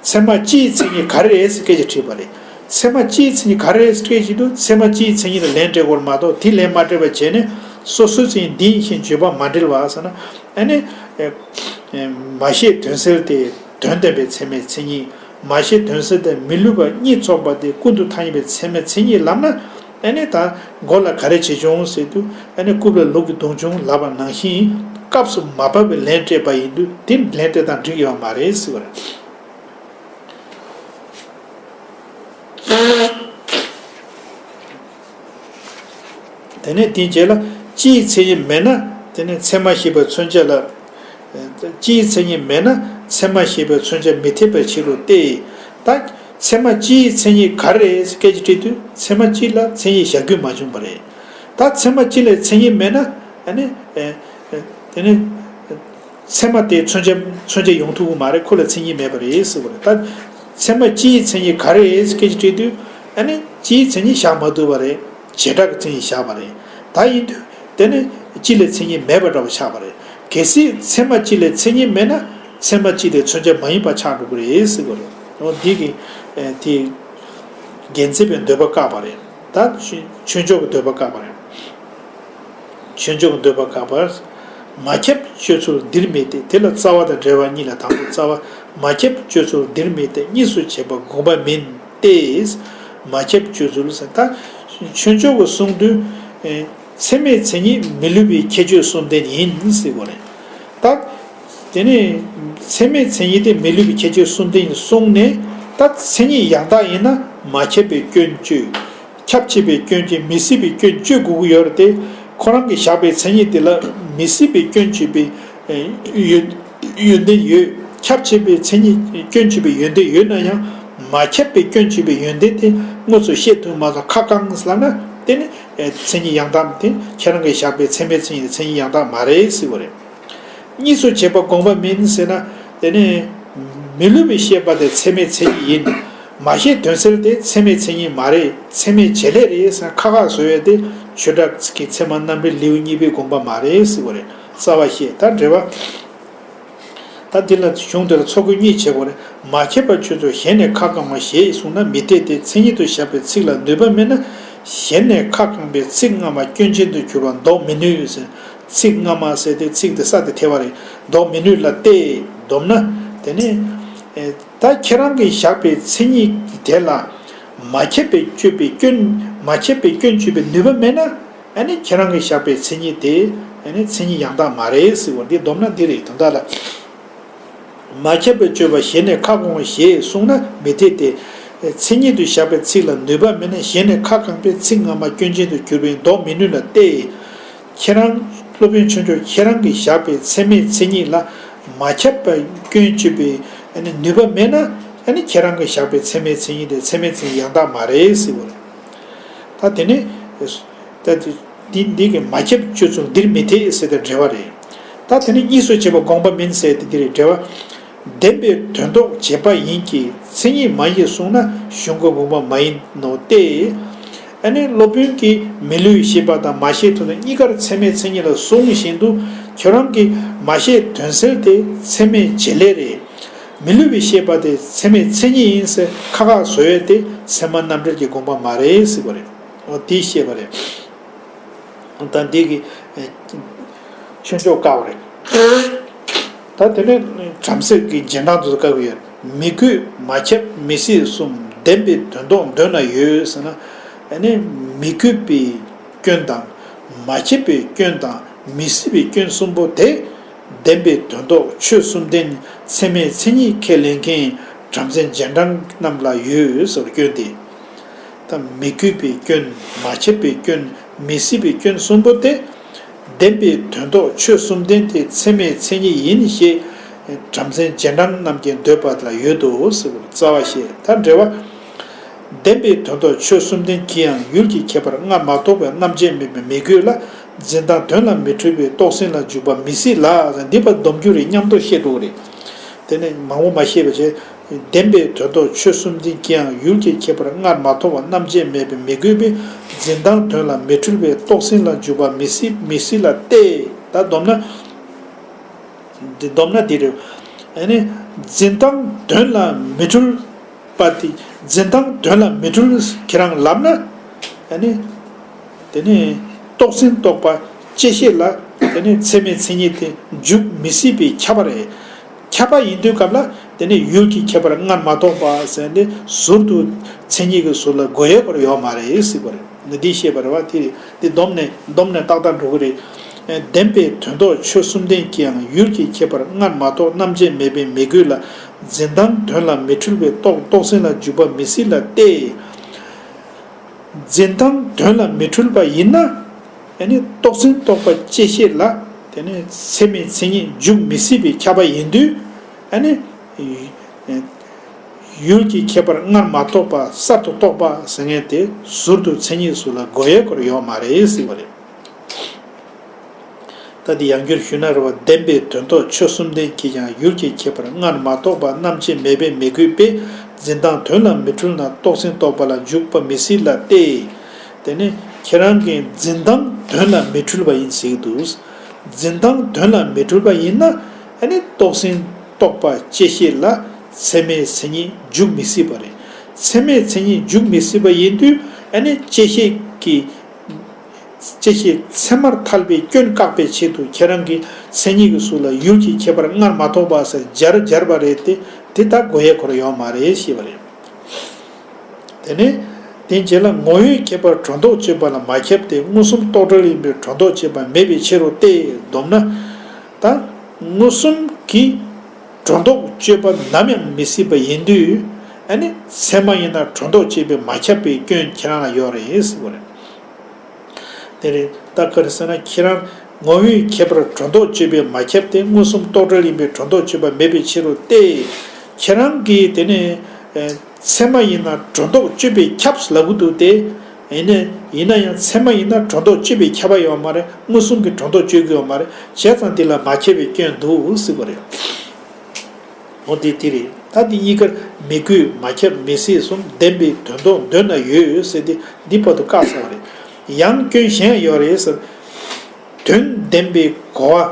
ཚད་མ་སྤྱིའི་མཚན་ཉིད་ག་རེ་རེད་ཟེར་སྐད་ཆ་དྲིས་པ་རེད། ཚད་མ་སྤྱིའི་མཚན་ཉིད་ག་རེ་རེད་ཟེར་སྐད་ཆ་དྲིས་དུས་ཚད་མ་སྤྱིའི་མཚན་ཉིད་ལ་ལན་སྤྲད་དགོས་རེད་མ་གཏོགས་དེ་ལན་མ་སྤྲད་པ་བྱས་ནས་སོ་སོའི་མཚན་ཉིད་འདི་ཡིན་ཞེས་བརྗོད་པ་མ་འབྲེལ་བ་ཟེར་ན། ཨ་ནི། མ་ཤེས་དོན་གསལ་ཏེ། དོན་དམ་པའི་ཚད་མའི་མཚན་ཉིད། མ་ཤེས་དོན་གསལ་དང་མི་སླུ་བ་གཉིས་ཚོགས་པ་དེ་ཀུན་ཏུ་ཐ་སྙད་པའི་ཚད་མའི་མཚན་ཉིད་ལབ་ན། ཨ་ནི་ད་མགོ་ལ་ག་རེ་བྱས་བྱུང་ཟེར་དུས། ཨ་ནི་རྐུབ་ལ་ལུག་གིས་བརྡུངས་བྱུང་ལབ་པ་ནང་བཞིན་སྐབས་སུ་མ་བབས་པའི་ལན་སྤྲད་པ་ཡིན་དུས་དེ་ལན་སྤྲད་སྟངས་འགྲིག་ཡོད་མ་རེད་ཟེར་བ་རེད། དེ་ནས་དེའི་རྗེས་ལ་སྤྱིའི་མཚན་ཉིད་མེད་ན་དེ་ནས་ཚད་མ་ཞེས་པའི་མཚོན་བྱ་ལ། སྤྱིའི་མཚན་ཉིད་མེད་ན་ཚད་མ་ཞེས་པའི་མཚོན་བྱ་མི་འཐད་པའི་ཕྱིར་རོ་སྟེ། ད་ཚད་མ་སྤྱིའི་མཚན་ཉིད་ག་རེ་རེད་སྐད་ཆ་དྲིས་དུས་ཚད་མ་སྤྱི་ལ་མཚན་ཉིད་བཞག་རྒྱུ་མ་བྱུང་བ་རེད། ད་ཚད་མ་སྤྱི་ལ་མཚན་ཉིད་མེད་ན་ཨ་ནི། དེ་ནི། ཚད་མ་དེ་མཚོན་བྱ་མཚོན་བྱ་ཡོང་ཐུབ་ཀྱི་མ་རེད། ཁོ་ལ་མཚན་ཉིད་མེད་པ་རེད་ཟེར་བ་རེད། ད་ཚད་མ་སྤྱིའི་མཚན་ཉིད་ག་རེ་རེད་སྐད་ཆ་དྲིས་དུས་ཨ་ནི་སྤྱིའི་མཚན་ཉིད་བཞག་མ་ཐུབ་པ་རེད། བྱེ་བྲག་གི་མཚན་ཉིད་བཞག་པ་རེད། ད་ཡིན་དུས་དེ་ནི་སྤྱི་ལ་མཚན་ཉིད་མེད་པ་འདྲ་བ་ཆགས་པ་རེད། གལ་སྲིད་ཚད་མ་སྤྱི་ལ་མཚན་ཉིད་མེད་ན་ཚད་མ་སྤྱི་དེ་མཚོན་བྱ་མ་ཡིན་པ་ཆགས་འགྲོ་གི་རེད་ཟེར་བ་རེད། འོ་འདི་གི་དེ་རྒྱལ་མཚན་པའི་འདོད་པ་བཀག་པ་རེད། ད་ཆོས་ཆོས་མཆོག་གི་འདོད་པ་བཀག་པ་རེད། ཆོས་མཆོག་གི་འདོད་པ་བཀག་པ། མ་ཁྱབ་སྤྱོད་ཚུལ་འདིར་མེད་དེ། དེ་ལ་རྩ་བ་དང་འབྲེལ་བ་གཉིས་ལ་དང་པོ་རྩ་བ། མ་ཁྱབ་སྤྱོད་ཚུལ་འདིར་མེད་དེ། གཉིས་སུ་བྱེད་པ་དགོངས་པ་མིན་ཏེ། མ་ཁྱབ་སྤྱོད་ཚུལ་ཟེར་ད། ཆོས་མཆོག་གིས་གསུངས་དུས། ཚད་མའི་མཚན་ཉིད་མི་སླུ་བའི་ཁྱད་ཆོས་གསུམ་ལྡན་ཡིན་ཟེར་བ་རེད། ད། དེ་ནས་ཚད་མའི་མཚན་ཉིད་དེ་མི་སླུ་བའི་ཁྱད་ཆོས་གསུམ་ལྡན་ཡིན་གསུངས་ནས། ད་མཚན་ཉིད་ཡང་དག་ཡིན་ན་མ་ཁྱབ་པའི་སྐྱོན་བཅུ། ཁྱབ་ཆེས་པའི་སྐྱོན་གྱིས་མི་སྲིད་པའི་སྐྱོན་བཅོས་དགོས་ཀྱི་ཡོད་རེད་དེ། ཁོ་རང་གིས་བཞག་པའི་མཚན་ཉིད་དེ་ལ་མི་སྲིད་པའི་སྐྱོན་བཅོས་པའི་ཡོན་ཡོན་ཏན་ཡོད། ཁྱབ་ཆེས་པའི་མཚན་ཉིད་སྐྱོན་བཅོས་པའི་ཡོན་ཏན་ཡོད་ན་ཡང་། མ་ཁྱབ་པའི་སྐྱོན་བཅོས་པའི་ཡོན་ཏན་དེ་དངོས་སུ་བཤད་ཐུབ་མ་སོང་ཁ་བསྐངས་ལབ་ན། དེ་ནི་མཚན་ཉིད་ཡང་དག་དེ་ཁྱེད་རང་གིས་བཞག་པའི་ཚད་མའི་མཚན་ཉིད་དེ་མཚན་ཉིད་ཡང་དག་མ་རེད་ཟེར་བ་རེད། གཉིས་སུ་བྱེད་པ་དགོངས་པ་མིན་ཟེར་ན། དེ་ནི་མི་སླུ་བའི་ཤེས་པ་དེ་ཚད་མའི་མཚན་ཉིད་ཡིན། མ་ཤེས་དོན་སེལ་དེ་ཚད་མའི་མཚན་ཉིད་མ་རེད། ཚད་མའི་བྱེད་ལས་རེད་ཟེར་ཁ་ཁ་བཟོ་ཡས་དེ་ཆོས་གྲགས་ཀྱི་ཚད་མ་རྣམ་འགྲེལ་ལེའུ་གཉིས་པའི་དགོངས་པ་མ་རེད་ཟེར་བ་རེད། རྩ་བ་ཤེས་ད་འགྲེལ་པ། ད་འདི་ལ་གཞུང་འདི་ལ་ཚོགས་དགོས་གཉིས་བྱེད་དགོས་རེད། མ་ཁྱབ་པ་ཆོས་ཚོགས་གཞན་ནས་ཁ་བསྐང་བ་ཞེས་གསུངས་ན་མི་འཐད་དེ། མཚན་ཉིད་དུ་བཞག་པའི་ཚིག་ལ་ནུས་པ་མེད་ན་གཞན་ནས་ཁ་བསྐང་པའི་ཚིག་སྔ་མ་སྐྱོན་ཅན་དུ་གྱུར་པ་ལྡོག་མི་ནུས་ཟེར། ཚིག་སྔ་མ་ཟེར་ཏེ་ཚིག་དེ་ས་དེ་ཐལ་བ་རེད། ལྡོག་མི་ནུས་ལ་སྟེ། བསྡོམས་ན་དེ་ནི། ད་ཁྱེད་རང་གིས་བཞག་པའི་མཚན་ཉིད་དེ་ལ་མ་ཁྱབ་པའི་གཅོད་པའི་སྐྱོན། མ་ཁྱབ་པའི་སྐྱོན་གཅོད་པའི་ནུས་པ་མེད་ན། ཨ་ནི་ཁྱེད་རང་གིས་བཞག་པའི་མཚན་ཉིད་དེ་ཨ་ནི་མཚན་ཉིད་ཡང་དག་མ་རེད་ཟེར་བ་འདི་བསྡོམས་ན་འདི་རེད། དོན་དག་ལ། མ་ཁྱབ་པའི་གཅོད་པ་གཞན་ནས་ཁ་བསྐང་བ་ཞེས་གསུངས་ན་མི་འཐད་དེ། མཚན་ཉིད་དུ་བཞག་པའི་ཚིག་ལ་ནུས་པ་མེད་ན་གཞན་ནས་ཁ་བསྐང་པའི་ཚིག་སྔ་མ་སྐྱོན་ཅན་དུ་གྱུར་པས་ལྡོག་མི་ནུས་ལ་སྟེ། ཁྱེད་རང་སློབ་དཔོན་ཆོས་མཆོག་ཁྱེད་རང་གིས་བཞག་པའི་ཚད་མའི་མཚན་ཉིད་ལ་མ་ཁྱབ་པའི་སྐྱོན་གཅོད་པའི་ཨ་ནི་ནུས་པ་མེད་ན་ཨ་ནི་ཁྱེད་རང་གིས་བཞག་པའི་ཚད་མའི་མཚན་ཉིད་དེ་ཚད་མའི་མཚན་ཉིད་ཡང་དག་མ་རེད་ཟེར་བ་རེད། ད་དེ་ནི། ད་དེ་འདི་འདི་གི་མ་ཁྱབ་སྤྱོད་ཚུལ་འདིར་མི་འཐད་ཟེར་ཏེ་འགྲེལ་བ་རེད། ད་དེ་ནི་གཉིས་སུ་ཕྱེ་བ་དགོངས་པ་མིན་ཟེར་ཏེ་འདི་རེད་འགྲེལ་བ། བདེན་པའི་དོན་ལྡོག་བྱེད་པ་ཡིན་གྱི་མཚན་ཉིད་མ་ཡིན་གསུངས་ན་གཞུང་གི་དགོངས་པ་མ་ཡིན་ནོ་སྟེ། ཨ་ནི་སློབ་དཔོན་གྱིས་མི་སླུ་བའི་ཤེས་པ་དང་མ་ཤེས་དོན་གཉིས་ཀར་ཚད་མའི་མཚན་ཉིད་ལ་བཟུང་བཞིན་དུ་ཁྱོད་རང་གིས་མ་ཤེས་དོན་སེལ་དེ་ཚད་མའི་བྱེད་ལས་རེད། མི་སླུ་བའི་ཤེས་པ་དེ་ཚད་མའི་མཚན་ཉིད་ཡིན་ཟེར་ཁ་ཁ་བཟོ་ཡས་དེ་ཚད་མ་རྣམ་འགྲེལ་གྱི་དགོངས་པ་མ་རེད་ཟེར་བ་རེད། འོ་དེ་བཤད་པ་རེད། ད་འདི་གི་ཆོས་མཆོག་དཀའ་བ་རེད། ད་དེ་ནས་བྲམ་ཟེ་གི་རྗེས་འབྲང་དུ་དཀའ་བ་ཡོད། མི་དགོས་མ་ཁྱབ་མི་སྲིད་གསུམ་བདེན་པའི་དོན་ལྡོག་མདོ་ན་ཡོད་ཟེར་ན། ཨ་ནི་མི་དགོས་པའི་སྐྱོན་དང་། མ་ཁྱབ་པའི་སྐྱོན་དང་མི་སྲིད་པའི་སྐྱོན་གསུམ་པོ་དེ། བདེན་པའི་དོན་ལྡོག་ཆོས་གསུམ་ལྡན་ཚད་མའི་མཚན་ཉིད་ཁས་ལེན་མཁན་བྲམ་ཟེ་རྗེས་འབྲང་རྣམས་ལ་ཡོད་ཟེར་སྐྱོན་ཏེ། ད་མི་དགོས་པའི་སྐྱོན། མ་ཁྱབ་པའི་སྐྱོན། མི་སྲིད་པའི་སྐྱོན་གསུམ་པོ་སྟེ། བདེན་པའི་དོན་ལྡོག་ཆོས་གསུམ་ལྡན་དེ་ཚད་མའི་མཚན་ཉིད་ཡིན་ཞེས་བྲམ་ཟེ་རྗེས་འབྲང་རྣམས་ཀྱིས་འདོད་པ་ལ་ཡོད་དོ་ཟེར་བར་རྩ་བ་ཞེས་ད་འགྲེལ་བ། བདེན་པའི་དོན་ལྡོག་ཆོས་གསུམ་ལྡན་གྱི་ཡང་ཡུལ་གྱི་ཁྱད་པར་སྔར་མ་རྟོགས་པའི་རྣམ་བཅད་མེད་པའི་མི་དགོས་ལ། འཛིན་སྟངས་དོན་ལ་མི་འཁྲུལ་བའི་རྟོགས་ཟིན་ལ་འཇུག་པ་མི་སྲིད་ལ། འདི་པར་སྡོམ་རྒྱུ་རེད་སྙམ་དུ་བཤད་འགྲོ་གི་རེད། དེ་ནས་མང་པོ་མ་བཤད་པ་བྱས། བདེན་པའི་དོན་ལྡོག་ཆོས་གསུམ་ལྡན་གྱི་ཡང་ཡུལ་གྱི་ཁྱད་པར་སྔར་མ་རྟོགས་པ་རྣམ་བཅད་མེད་པའི་མི་དགོས་པས་འཛིན་སྟངས་དོན་ལ་མི་འཁྲུལ་བའི་རྟོགས་ཟིན་ལ་འཇུག་པ་མི་སྲིད་མི་སྲིད་ལ་སྟེ། ད་སྡོམ་ན། འདི་སྡོམ་ན་འདི་རེད། ཨ་ནི་འཛིན་སྟངས་དོན་ལ་མི་འཁྲུལ་པ་དེ་འཛིན་སྟངས་དོན་ལ་མི་འཁྲུལ་ཁྱེད་རང་ལབ་ན། ཨ་ནི་དེ་ནི་རྟོགས་ཟིན་རྟོགས་པ་བཅད་ཤེས་ལ་དེ་ནི་ཚད་མའི་མཚན་ཉིད་དེ་འཇུག་མི་སྲིད་པའི་ཁྱབ་པ་རེད། ཁྱབ་པ་ཡིན་དུས་སྐབས་ལ་དེ་ནི་ཡུལ་གྱི་ཁྱད་པར་སྔར་མ་རྟོགས་པ་ཟེར་ནས་ཟུར་དུ་མཚན་ཉིད་ཀྱི་ཟུར་ལ་འགོད་ཡས་སྐོར་ཡོད་མ་རེད་ཟེར་བ་རེད། འདི་ཤེས་པ་རེད་བ། དེ་རེད། འདི་སྡོམ་ནས་སྡོམ་ནས་ཏག་ཏག་འགྲོ་གི་རེད། བདེན་པའི་དོན་ལྡོག་ཆོས་གསུམ་ལྡན་གྱི་ཡང་ཡུལ་གྱི་ཁྱད་པར་སྔར་མ་རྟོགས་རྣམ་བཅད་མེད་པའི་མི་དགོས་ལ། འཛིན་སྟངས་དོན་ལ་མི་འཁྲུལ་བའི་རྟོགས་རྟོགས་ཟིན་ལ་འཇུག་པ་མི་སྲིད་ལ་སྟེ། འཛིན་སྟངས་དོན་ལ་མི་འཁྲུལ་པ་ཡིན་ན། ཨ་ནི་རྟོགས་ཟིན་རྟོགས་པ་བཅད་ཤེས་ལ་དེ་ནི་ཚད་མའི་མཚན་ཉིད་འཇུག་མི་སྲིད་པའི་ཁྱབ་པ་ཡིན་དུས། ཨ་ནི་ཡུལ་གྱི་ཁྱད་པར་སྔར་མ་རྟོགས་པ་གསར་དུ་རྟོགས་པ་ཟེར་མཁན་དེ་ཟུར་དུ་མཚན་ཉིད་ཟུར་ལ་འགོད་ཡས་སྐོར་ཡོད་མ་རེད་ཟེར་བ་རེད། ད་འདི་ཡང་བསྐྱར་ཞུས་ན་རེད་བ། བདེན་པའི་དོན་ལྡོག་ཆོས་གསུམ་ལྡན་གྱི་ཡང་ཡུལ་གྱི་ཁྱད་པར་སྔར་མ་རྟོགས་པ་རྣམ་བཅད་མེད་པའི་མི་དགོས་པས་འཛིན་སྟངས་དོན་ལ་མི་འཁྲུལ་ན་རྟོགས་ཟིན་རྟོགས་པ་ལ་འཇུག་པ་མི་སྲིད་ལ་སྟེ། དེ་ནི་ཁྱེད་རང་གིས་འཛིན་སྟངས་དོན་ལ་མི་འཁྲུལ་བ་ཡིན་ཟེར་གྱི་འདུག་འཛིན་སྟངས་དོན་ལ་མི་འཁྲུལ་བ་ཡིན་ན་ཨ་ནི་རྟོགས་ཟིན་རྟོགས་པ་བཅད་ཤེས་ལ་ཚད་མའི་མཚན་ཉིད་འཇུག་མི་སྲིད་པ་རེད། ཚད་མའི་མཚན་ཉིད་འཇུག་མི་སྲིད་པ་ཡིན་དུས་ཨ་ནི་བཅད་ཤེས་ཀྱི། བཅད་ཤེས་ཚད་མར་ཐལ་བའི་སྐྱོན་བཀག་པའི་ཆེད་དུ་ཁྱེད་རང་གི་མཚན་ཉིད་ཀྱི་ཟུར་ལ་ཡུལ་གྱི་ཁྱད་པར་སྔར་མ་རྟོགས་པ་ཟེར་སྦྱར་སྦྱར་བ་རེད་དེ། དེ་ལྟར་དགོས་ཡས་ཁོ་རང་ཡོད་མ་རེད་ཞེས་པ་རེད། དེ་ནས་དེའི་རྗེས་ལ་ངོ་བོའི་ཁྱད་པར་སྒྲོ་འདོགས་གཅོད་པ་ལ་མ་ཁྱབ་སྟེ་མངོན་སུམ་རྟོག་བྲལ་ཡིན་པས་སྒྲོ་འདོགས་གཅོད་པ་མེད་པའི་ཕྱིར་རོ་སྟེ། བསྡོམས་ན། ད་མངོན་སུམ་གྱིས་སྒྲོ་འདོགས་གཅོད་པ་ནམ་ཡང་མི་སྲིད་པ་ཡིན་དུས། ཨ་ནི་ཚད་མ་ཡིན་ན་སྒྲོ་འདོགས་གཅོད་པའི་མ་ཁྱབ་པའི་སྐྱོན་ཁྱེད་རང་ལ་ཡོད་རེད་ཟེར་བ་རེད། དེ་རེད། ད་ག་རེ་ཟེར་ན་ཁྱེད་རང་ངོ་བོའི་ཁྱད་པར་སྒྲོ་འདོགས་གཅོད་པའི་མ་ཁྱབ་སྟེ་མངོན་སུམ་རྟོག་བྲལ་ཡིན་པས་སྒྲོ་འདོགས་གཅོད་པ་མེད་པའི་ཕྱིར་རོ་སྟེ། ཁྱེད་རང་གིས་དེ་ནས་ཨེ་ཚད་མ་ཡིན་ན་སྒྲོ་འདོགས་གཅོད་པས་ཁྱབ་ལབ་ཀྱི་འདུག་སྟེ། ཡིན་ན་ཡིན་ན་ཡང་ཚད་མ་ཡིན་ན་སྒྲོ་འདོགས་གཅོད་པས་ཁྱབ་པ་ཡོད་མ་རེད། མངོན་སུམ་གྱིས་སྒྲོ་འདོགས་གཅོད་ཀྱི་ཡོད་མ་རེད། བྱས་ཙང་དེ་ལ་མ་ཁྱབ་པའི་སྐྱོན་འདུག་ཟེར་བ་རེད། འོ་དེ་དེ་རེད། ད་འདི་གཉིས་ཀར་མི་དགོས་མ་ཁྱབ་མི་སྲིད་གསུམ་བདེན་པའི་དོན་ལྡོག་འདོད་ན་ཡོད་ཟེར་ཏེ་འདི་བར་དུ་བཀག་ཚར་བ་རེད། ཡང་སྐྱོན་གཞན་ཡང་ཡོད་རེད་ཟེར། དོན་བདེན་པའི་གོ་བ།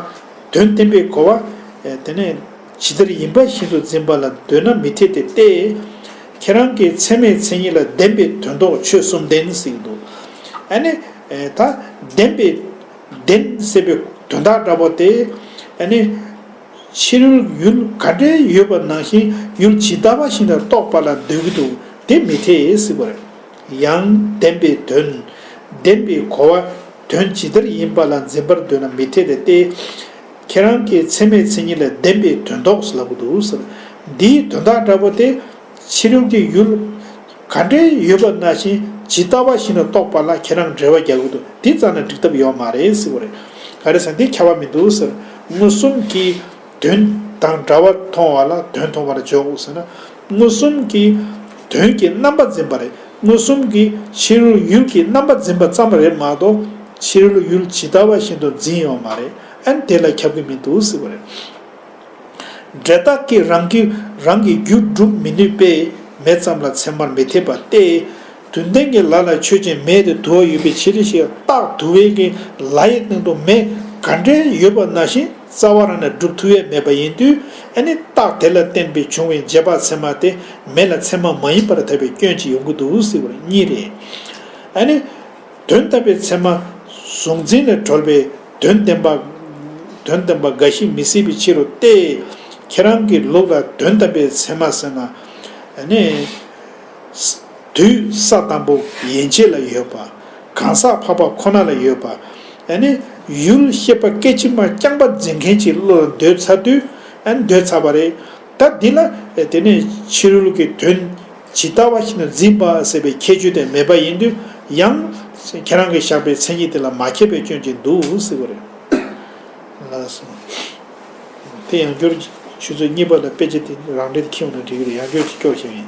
དོན་བདེན་པའི་གོ་བ། ཨེ་དེ་ནས་ཇི་ལྟར་ཡིན་པ་བཞིན་དུ་འཛིན་པ་ལ་འདོད་ན་མི་འཐད་དེ་སྟེ། ཁྱེད་རང་གི་ཚད་མའི་མཚན་ཉིད་ལ་བདེན་པའི་དོན་ལྡོག་ཆོས་གསུམ་ལྡན་ཟེར་གྱི་འདུག་ཨ་ནི་ཨེ་ད་བདེན་པའི་བདེན་ཟེར་བའི་དོན་དག་འདྲ་པོ་དེ། ཨ་ནི་ཕྱི་རོལ་ཡུལ་ག་འདྲའི་ཡོད་པ་ནང་བཞིན་ཡུལ་ཇི་ལྟ་བ་བཞིན་དུ་རྟོགས་པ་ལ་འདོད་ཀྱི་འདུག་དེ་མི་འཐད་ཟེར་བ་རེད། ཡང་བདེན་པའི་དོན། བདེན་པའི་གོ་བ། དོན་ཇི་ལྟར་ཡིན་པ་ལ་འཛིན་པར་འདོད་ན་མི་འཐད་དེ་སྟེ། ཁྱེད་རང་གི་ཚད་མའི་མཚན་ཉིད་ལ་བདེན་པའི་དོན་ལྡོག་ཟེར་ལབ་ཀྱི་འདུག་ཟེར། འདིའི་དོན་དག་འདྲ་པོ་དེ། ཕྱི་རོལ་གྱི་ཡུལ་ག་འདྲའི་ཡོད་པ་ནང་བཞིན་ཇི་ལྟ་བ་བཞིན་དུ་རྟོགས་པ་ལ་ཁྱེད་རང་འགྲེལ་བ་རྒྱག་གི་འདུག་དེ་རྩ་ནས་འགྲིག་ཐབས་ཡོད་མ་རེད་ཟེར་བ་རེད། ག་རེ་ཟེར་ན་འདི་ཁྱབ་པ་མི་འདུག་ཟེར། མངོན་སུམ་གྱིས་དོན་དང་འདྲ་བ་མཐོང་བ་ལ་དོན་མཐོང་བར་འཇོག་ཟེར་ན། མངོན་སུམ་གྱིས་དོན་གྱི་རྣམ་པ་འཛིན་པ་རེད། མངོན་སུམ་གྱིས་ཕྱི་རོལ་ཡུལ་གྱི་རྣམ་པ་འཛིན་པ་ཙམ་རེད་མ་གཏོགས་ཕྱི་རོལ་ཡུལ་ཇི་ལྟ་བ་བཞིན་དུ་འཛིན་ཡོད་མ་རེད། ཨ་ནི་དེ་ལ་ཁྱབ་ཀྱི་མི་འདུག་ཟེར་བ་རེད། འབྲས་རྟགས་ཀྱིས་རང་གི་རང་གི་རྒྱུ་སྒྲུབ་མི་ནུས་པས་མེ་ཙམ་ལ་ཚད་མར་མི་འཐད་པ་སྟེ། དོན་ལྡན་གྱི་ལ་ལ་ཆོས་ཅན་མེ་དེ་དུ་བ་ཡོད་པའི་ཕྱིར་ཞེས་རྟགས་དུ་བའི་གི་ལ་ཡི་སྟེང་དུ་མེ་ག་འདྲའི་ཡོད་པ་ནང་བཞིན་རྩ་བ་རང་ནས་སྒྲུབ་ཐུབ་ཡས་མེད་པ་ཡིན་དུས། ཨ་ནི་རྟགས་དེ་ལ་བརྟེན་པའི་བྱུང་བའི་རྗེས་དཔག་ཚད་མ་དེ་མེ་ལ་ཚད་མ་མ་ཡིན་པར་ཐལ་བའི་སྐྱོན་ཅིག་ཡོང་གི་འདུག་ཟེར་བ་གཉིས་རེད། ཨ་ནི། དོན་དམ་པའི་ཚད་མ་གཟུང་འཛིན་ལས་གྲོལ་བའི་དོན་བདེན་པ། དོན་བདེན་པ་འགའ་ཞིག་མི་སྲིད་པའི་ཕྱིར་རོ་སྟེ། ཁྱེད་རང་གི་ལུགས་ལ་དོན་དམ་པའི་ཚད་མ་ཟེར་ན། ཨ་ནི། དུས་ས་དང་པོ་ཡན་ཆད་ལ་ཡོད་པ། གང་ཟག་འཕགས་པ་ཁོ་ན་ལ་ཡོད་པ། ཨ་ནི། ཡུལ་ཤེས་པ་སྐད་ཅིག་མ་རྐྱང་པ་འཛིན་མཁན་གྱི་བློ་ལ་འདོད་ཚར་དུས། ཨ་ནི་འདོད་ཚར་བ་རེད། ད་འདི་ལ་དེ་ནས་ཕྱི་རོལ་གྱི་དོན་ཇི་ལྟ་བ་བཞིན་དུ་འཛིན་པ་ཟེར་བའི་ཁྱད་ཆོས་དེ་མེད་པ་ཡིན་དུས། ཡང་ཁྱེད་རང་གིས་བཞག་པའི་མཚན་ཉིད་དེ་ལ་མ་ཁྱབ་པའི་སྐྱོན་ཅིག་འདུག་ཟེར་བ་རེད། ལགས་སོ། དེ་ཡང་སྐྱར་ཆུ་ཚོད་གཉིས་པ་ལ་དཔེ་ཆ་དེ་རང་འགྲེལ་དེ་ཁྱེར་ཡོང་ན་འགྲིག་གི་རེད། ཡང་སྐྱར་ཅིག་སྐྱོར་བྱས་ཡིན།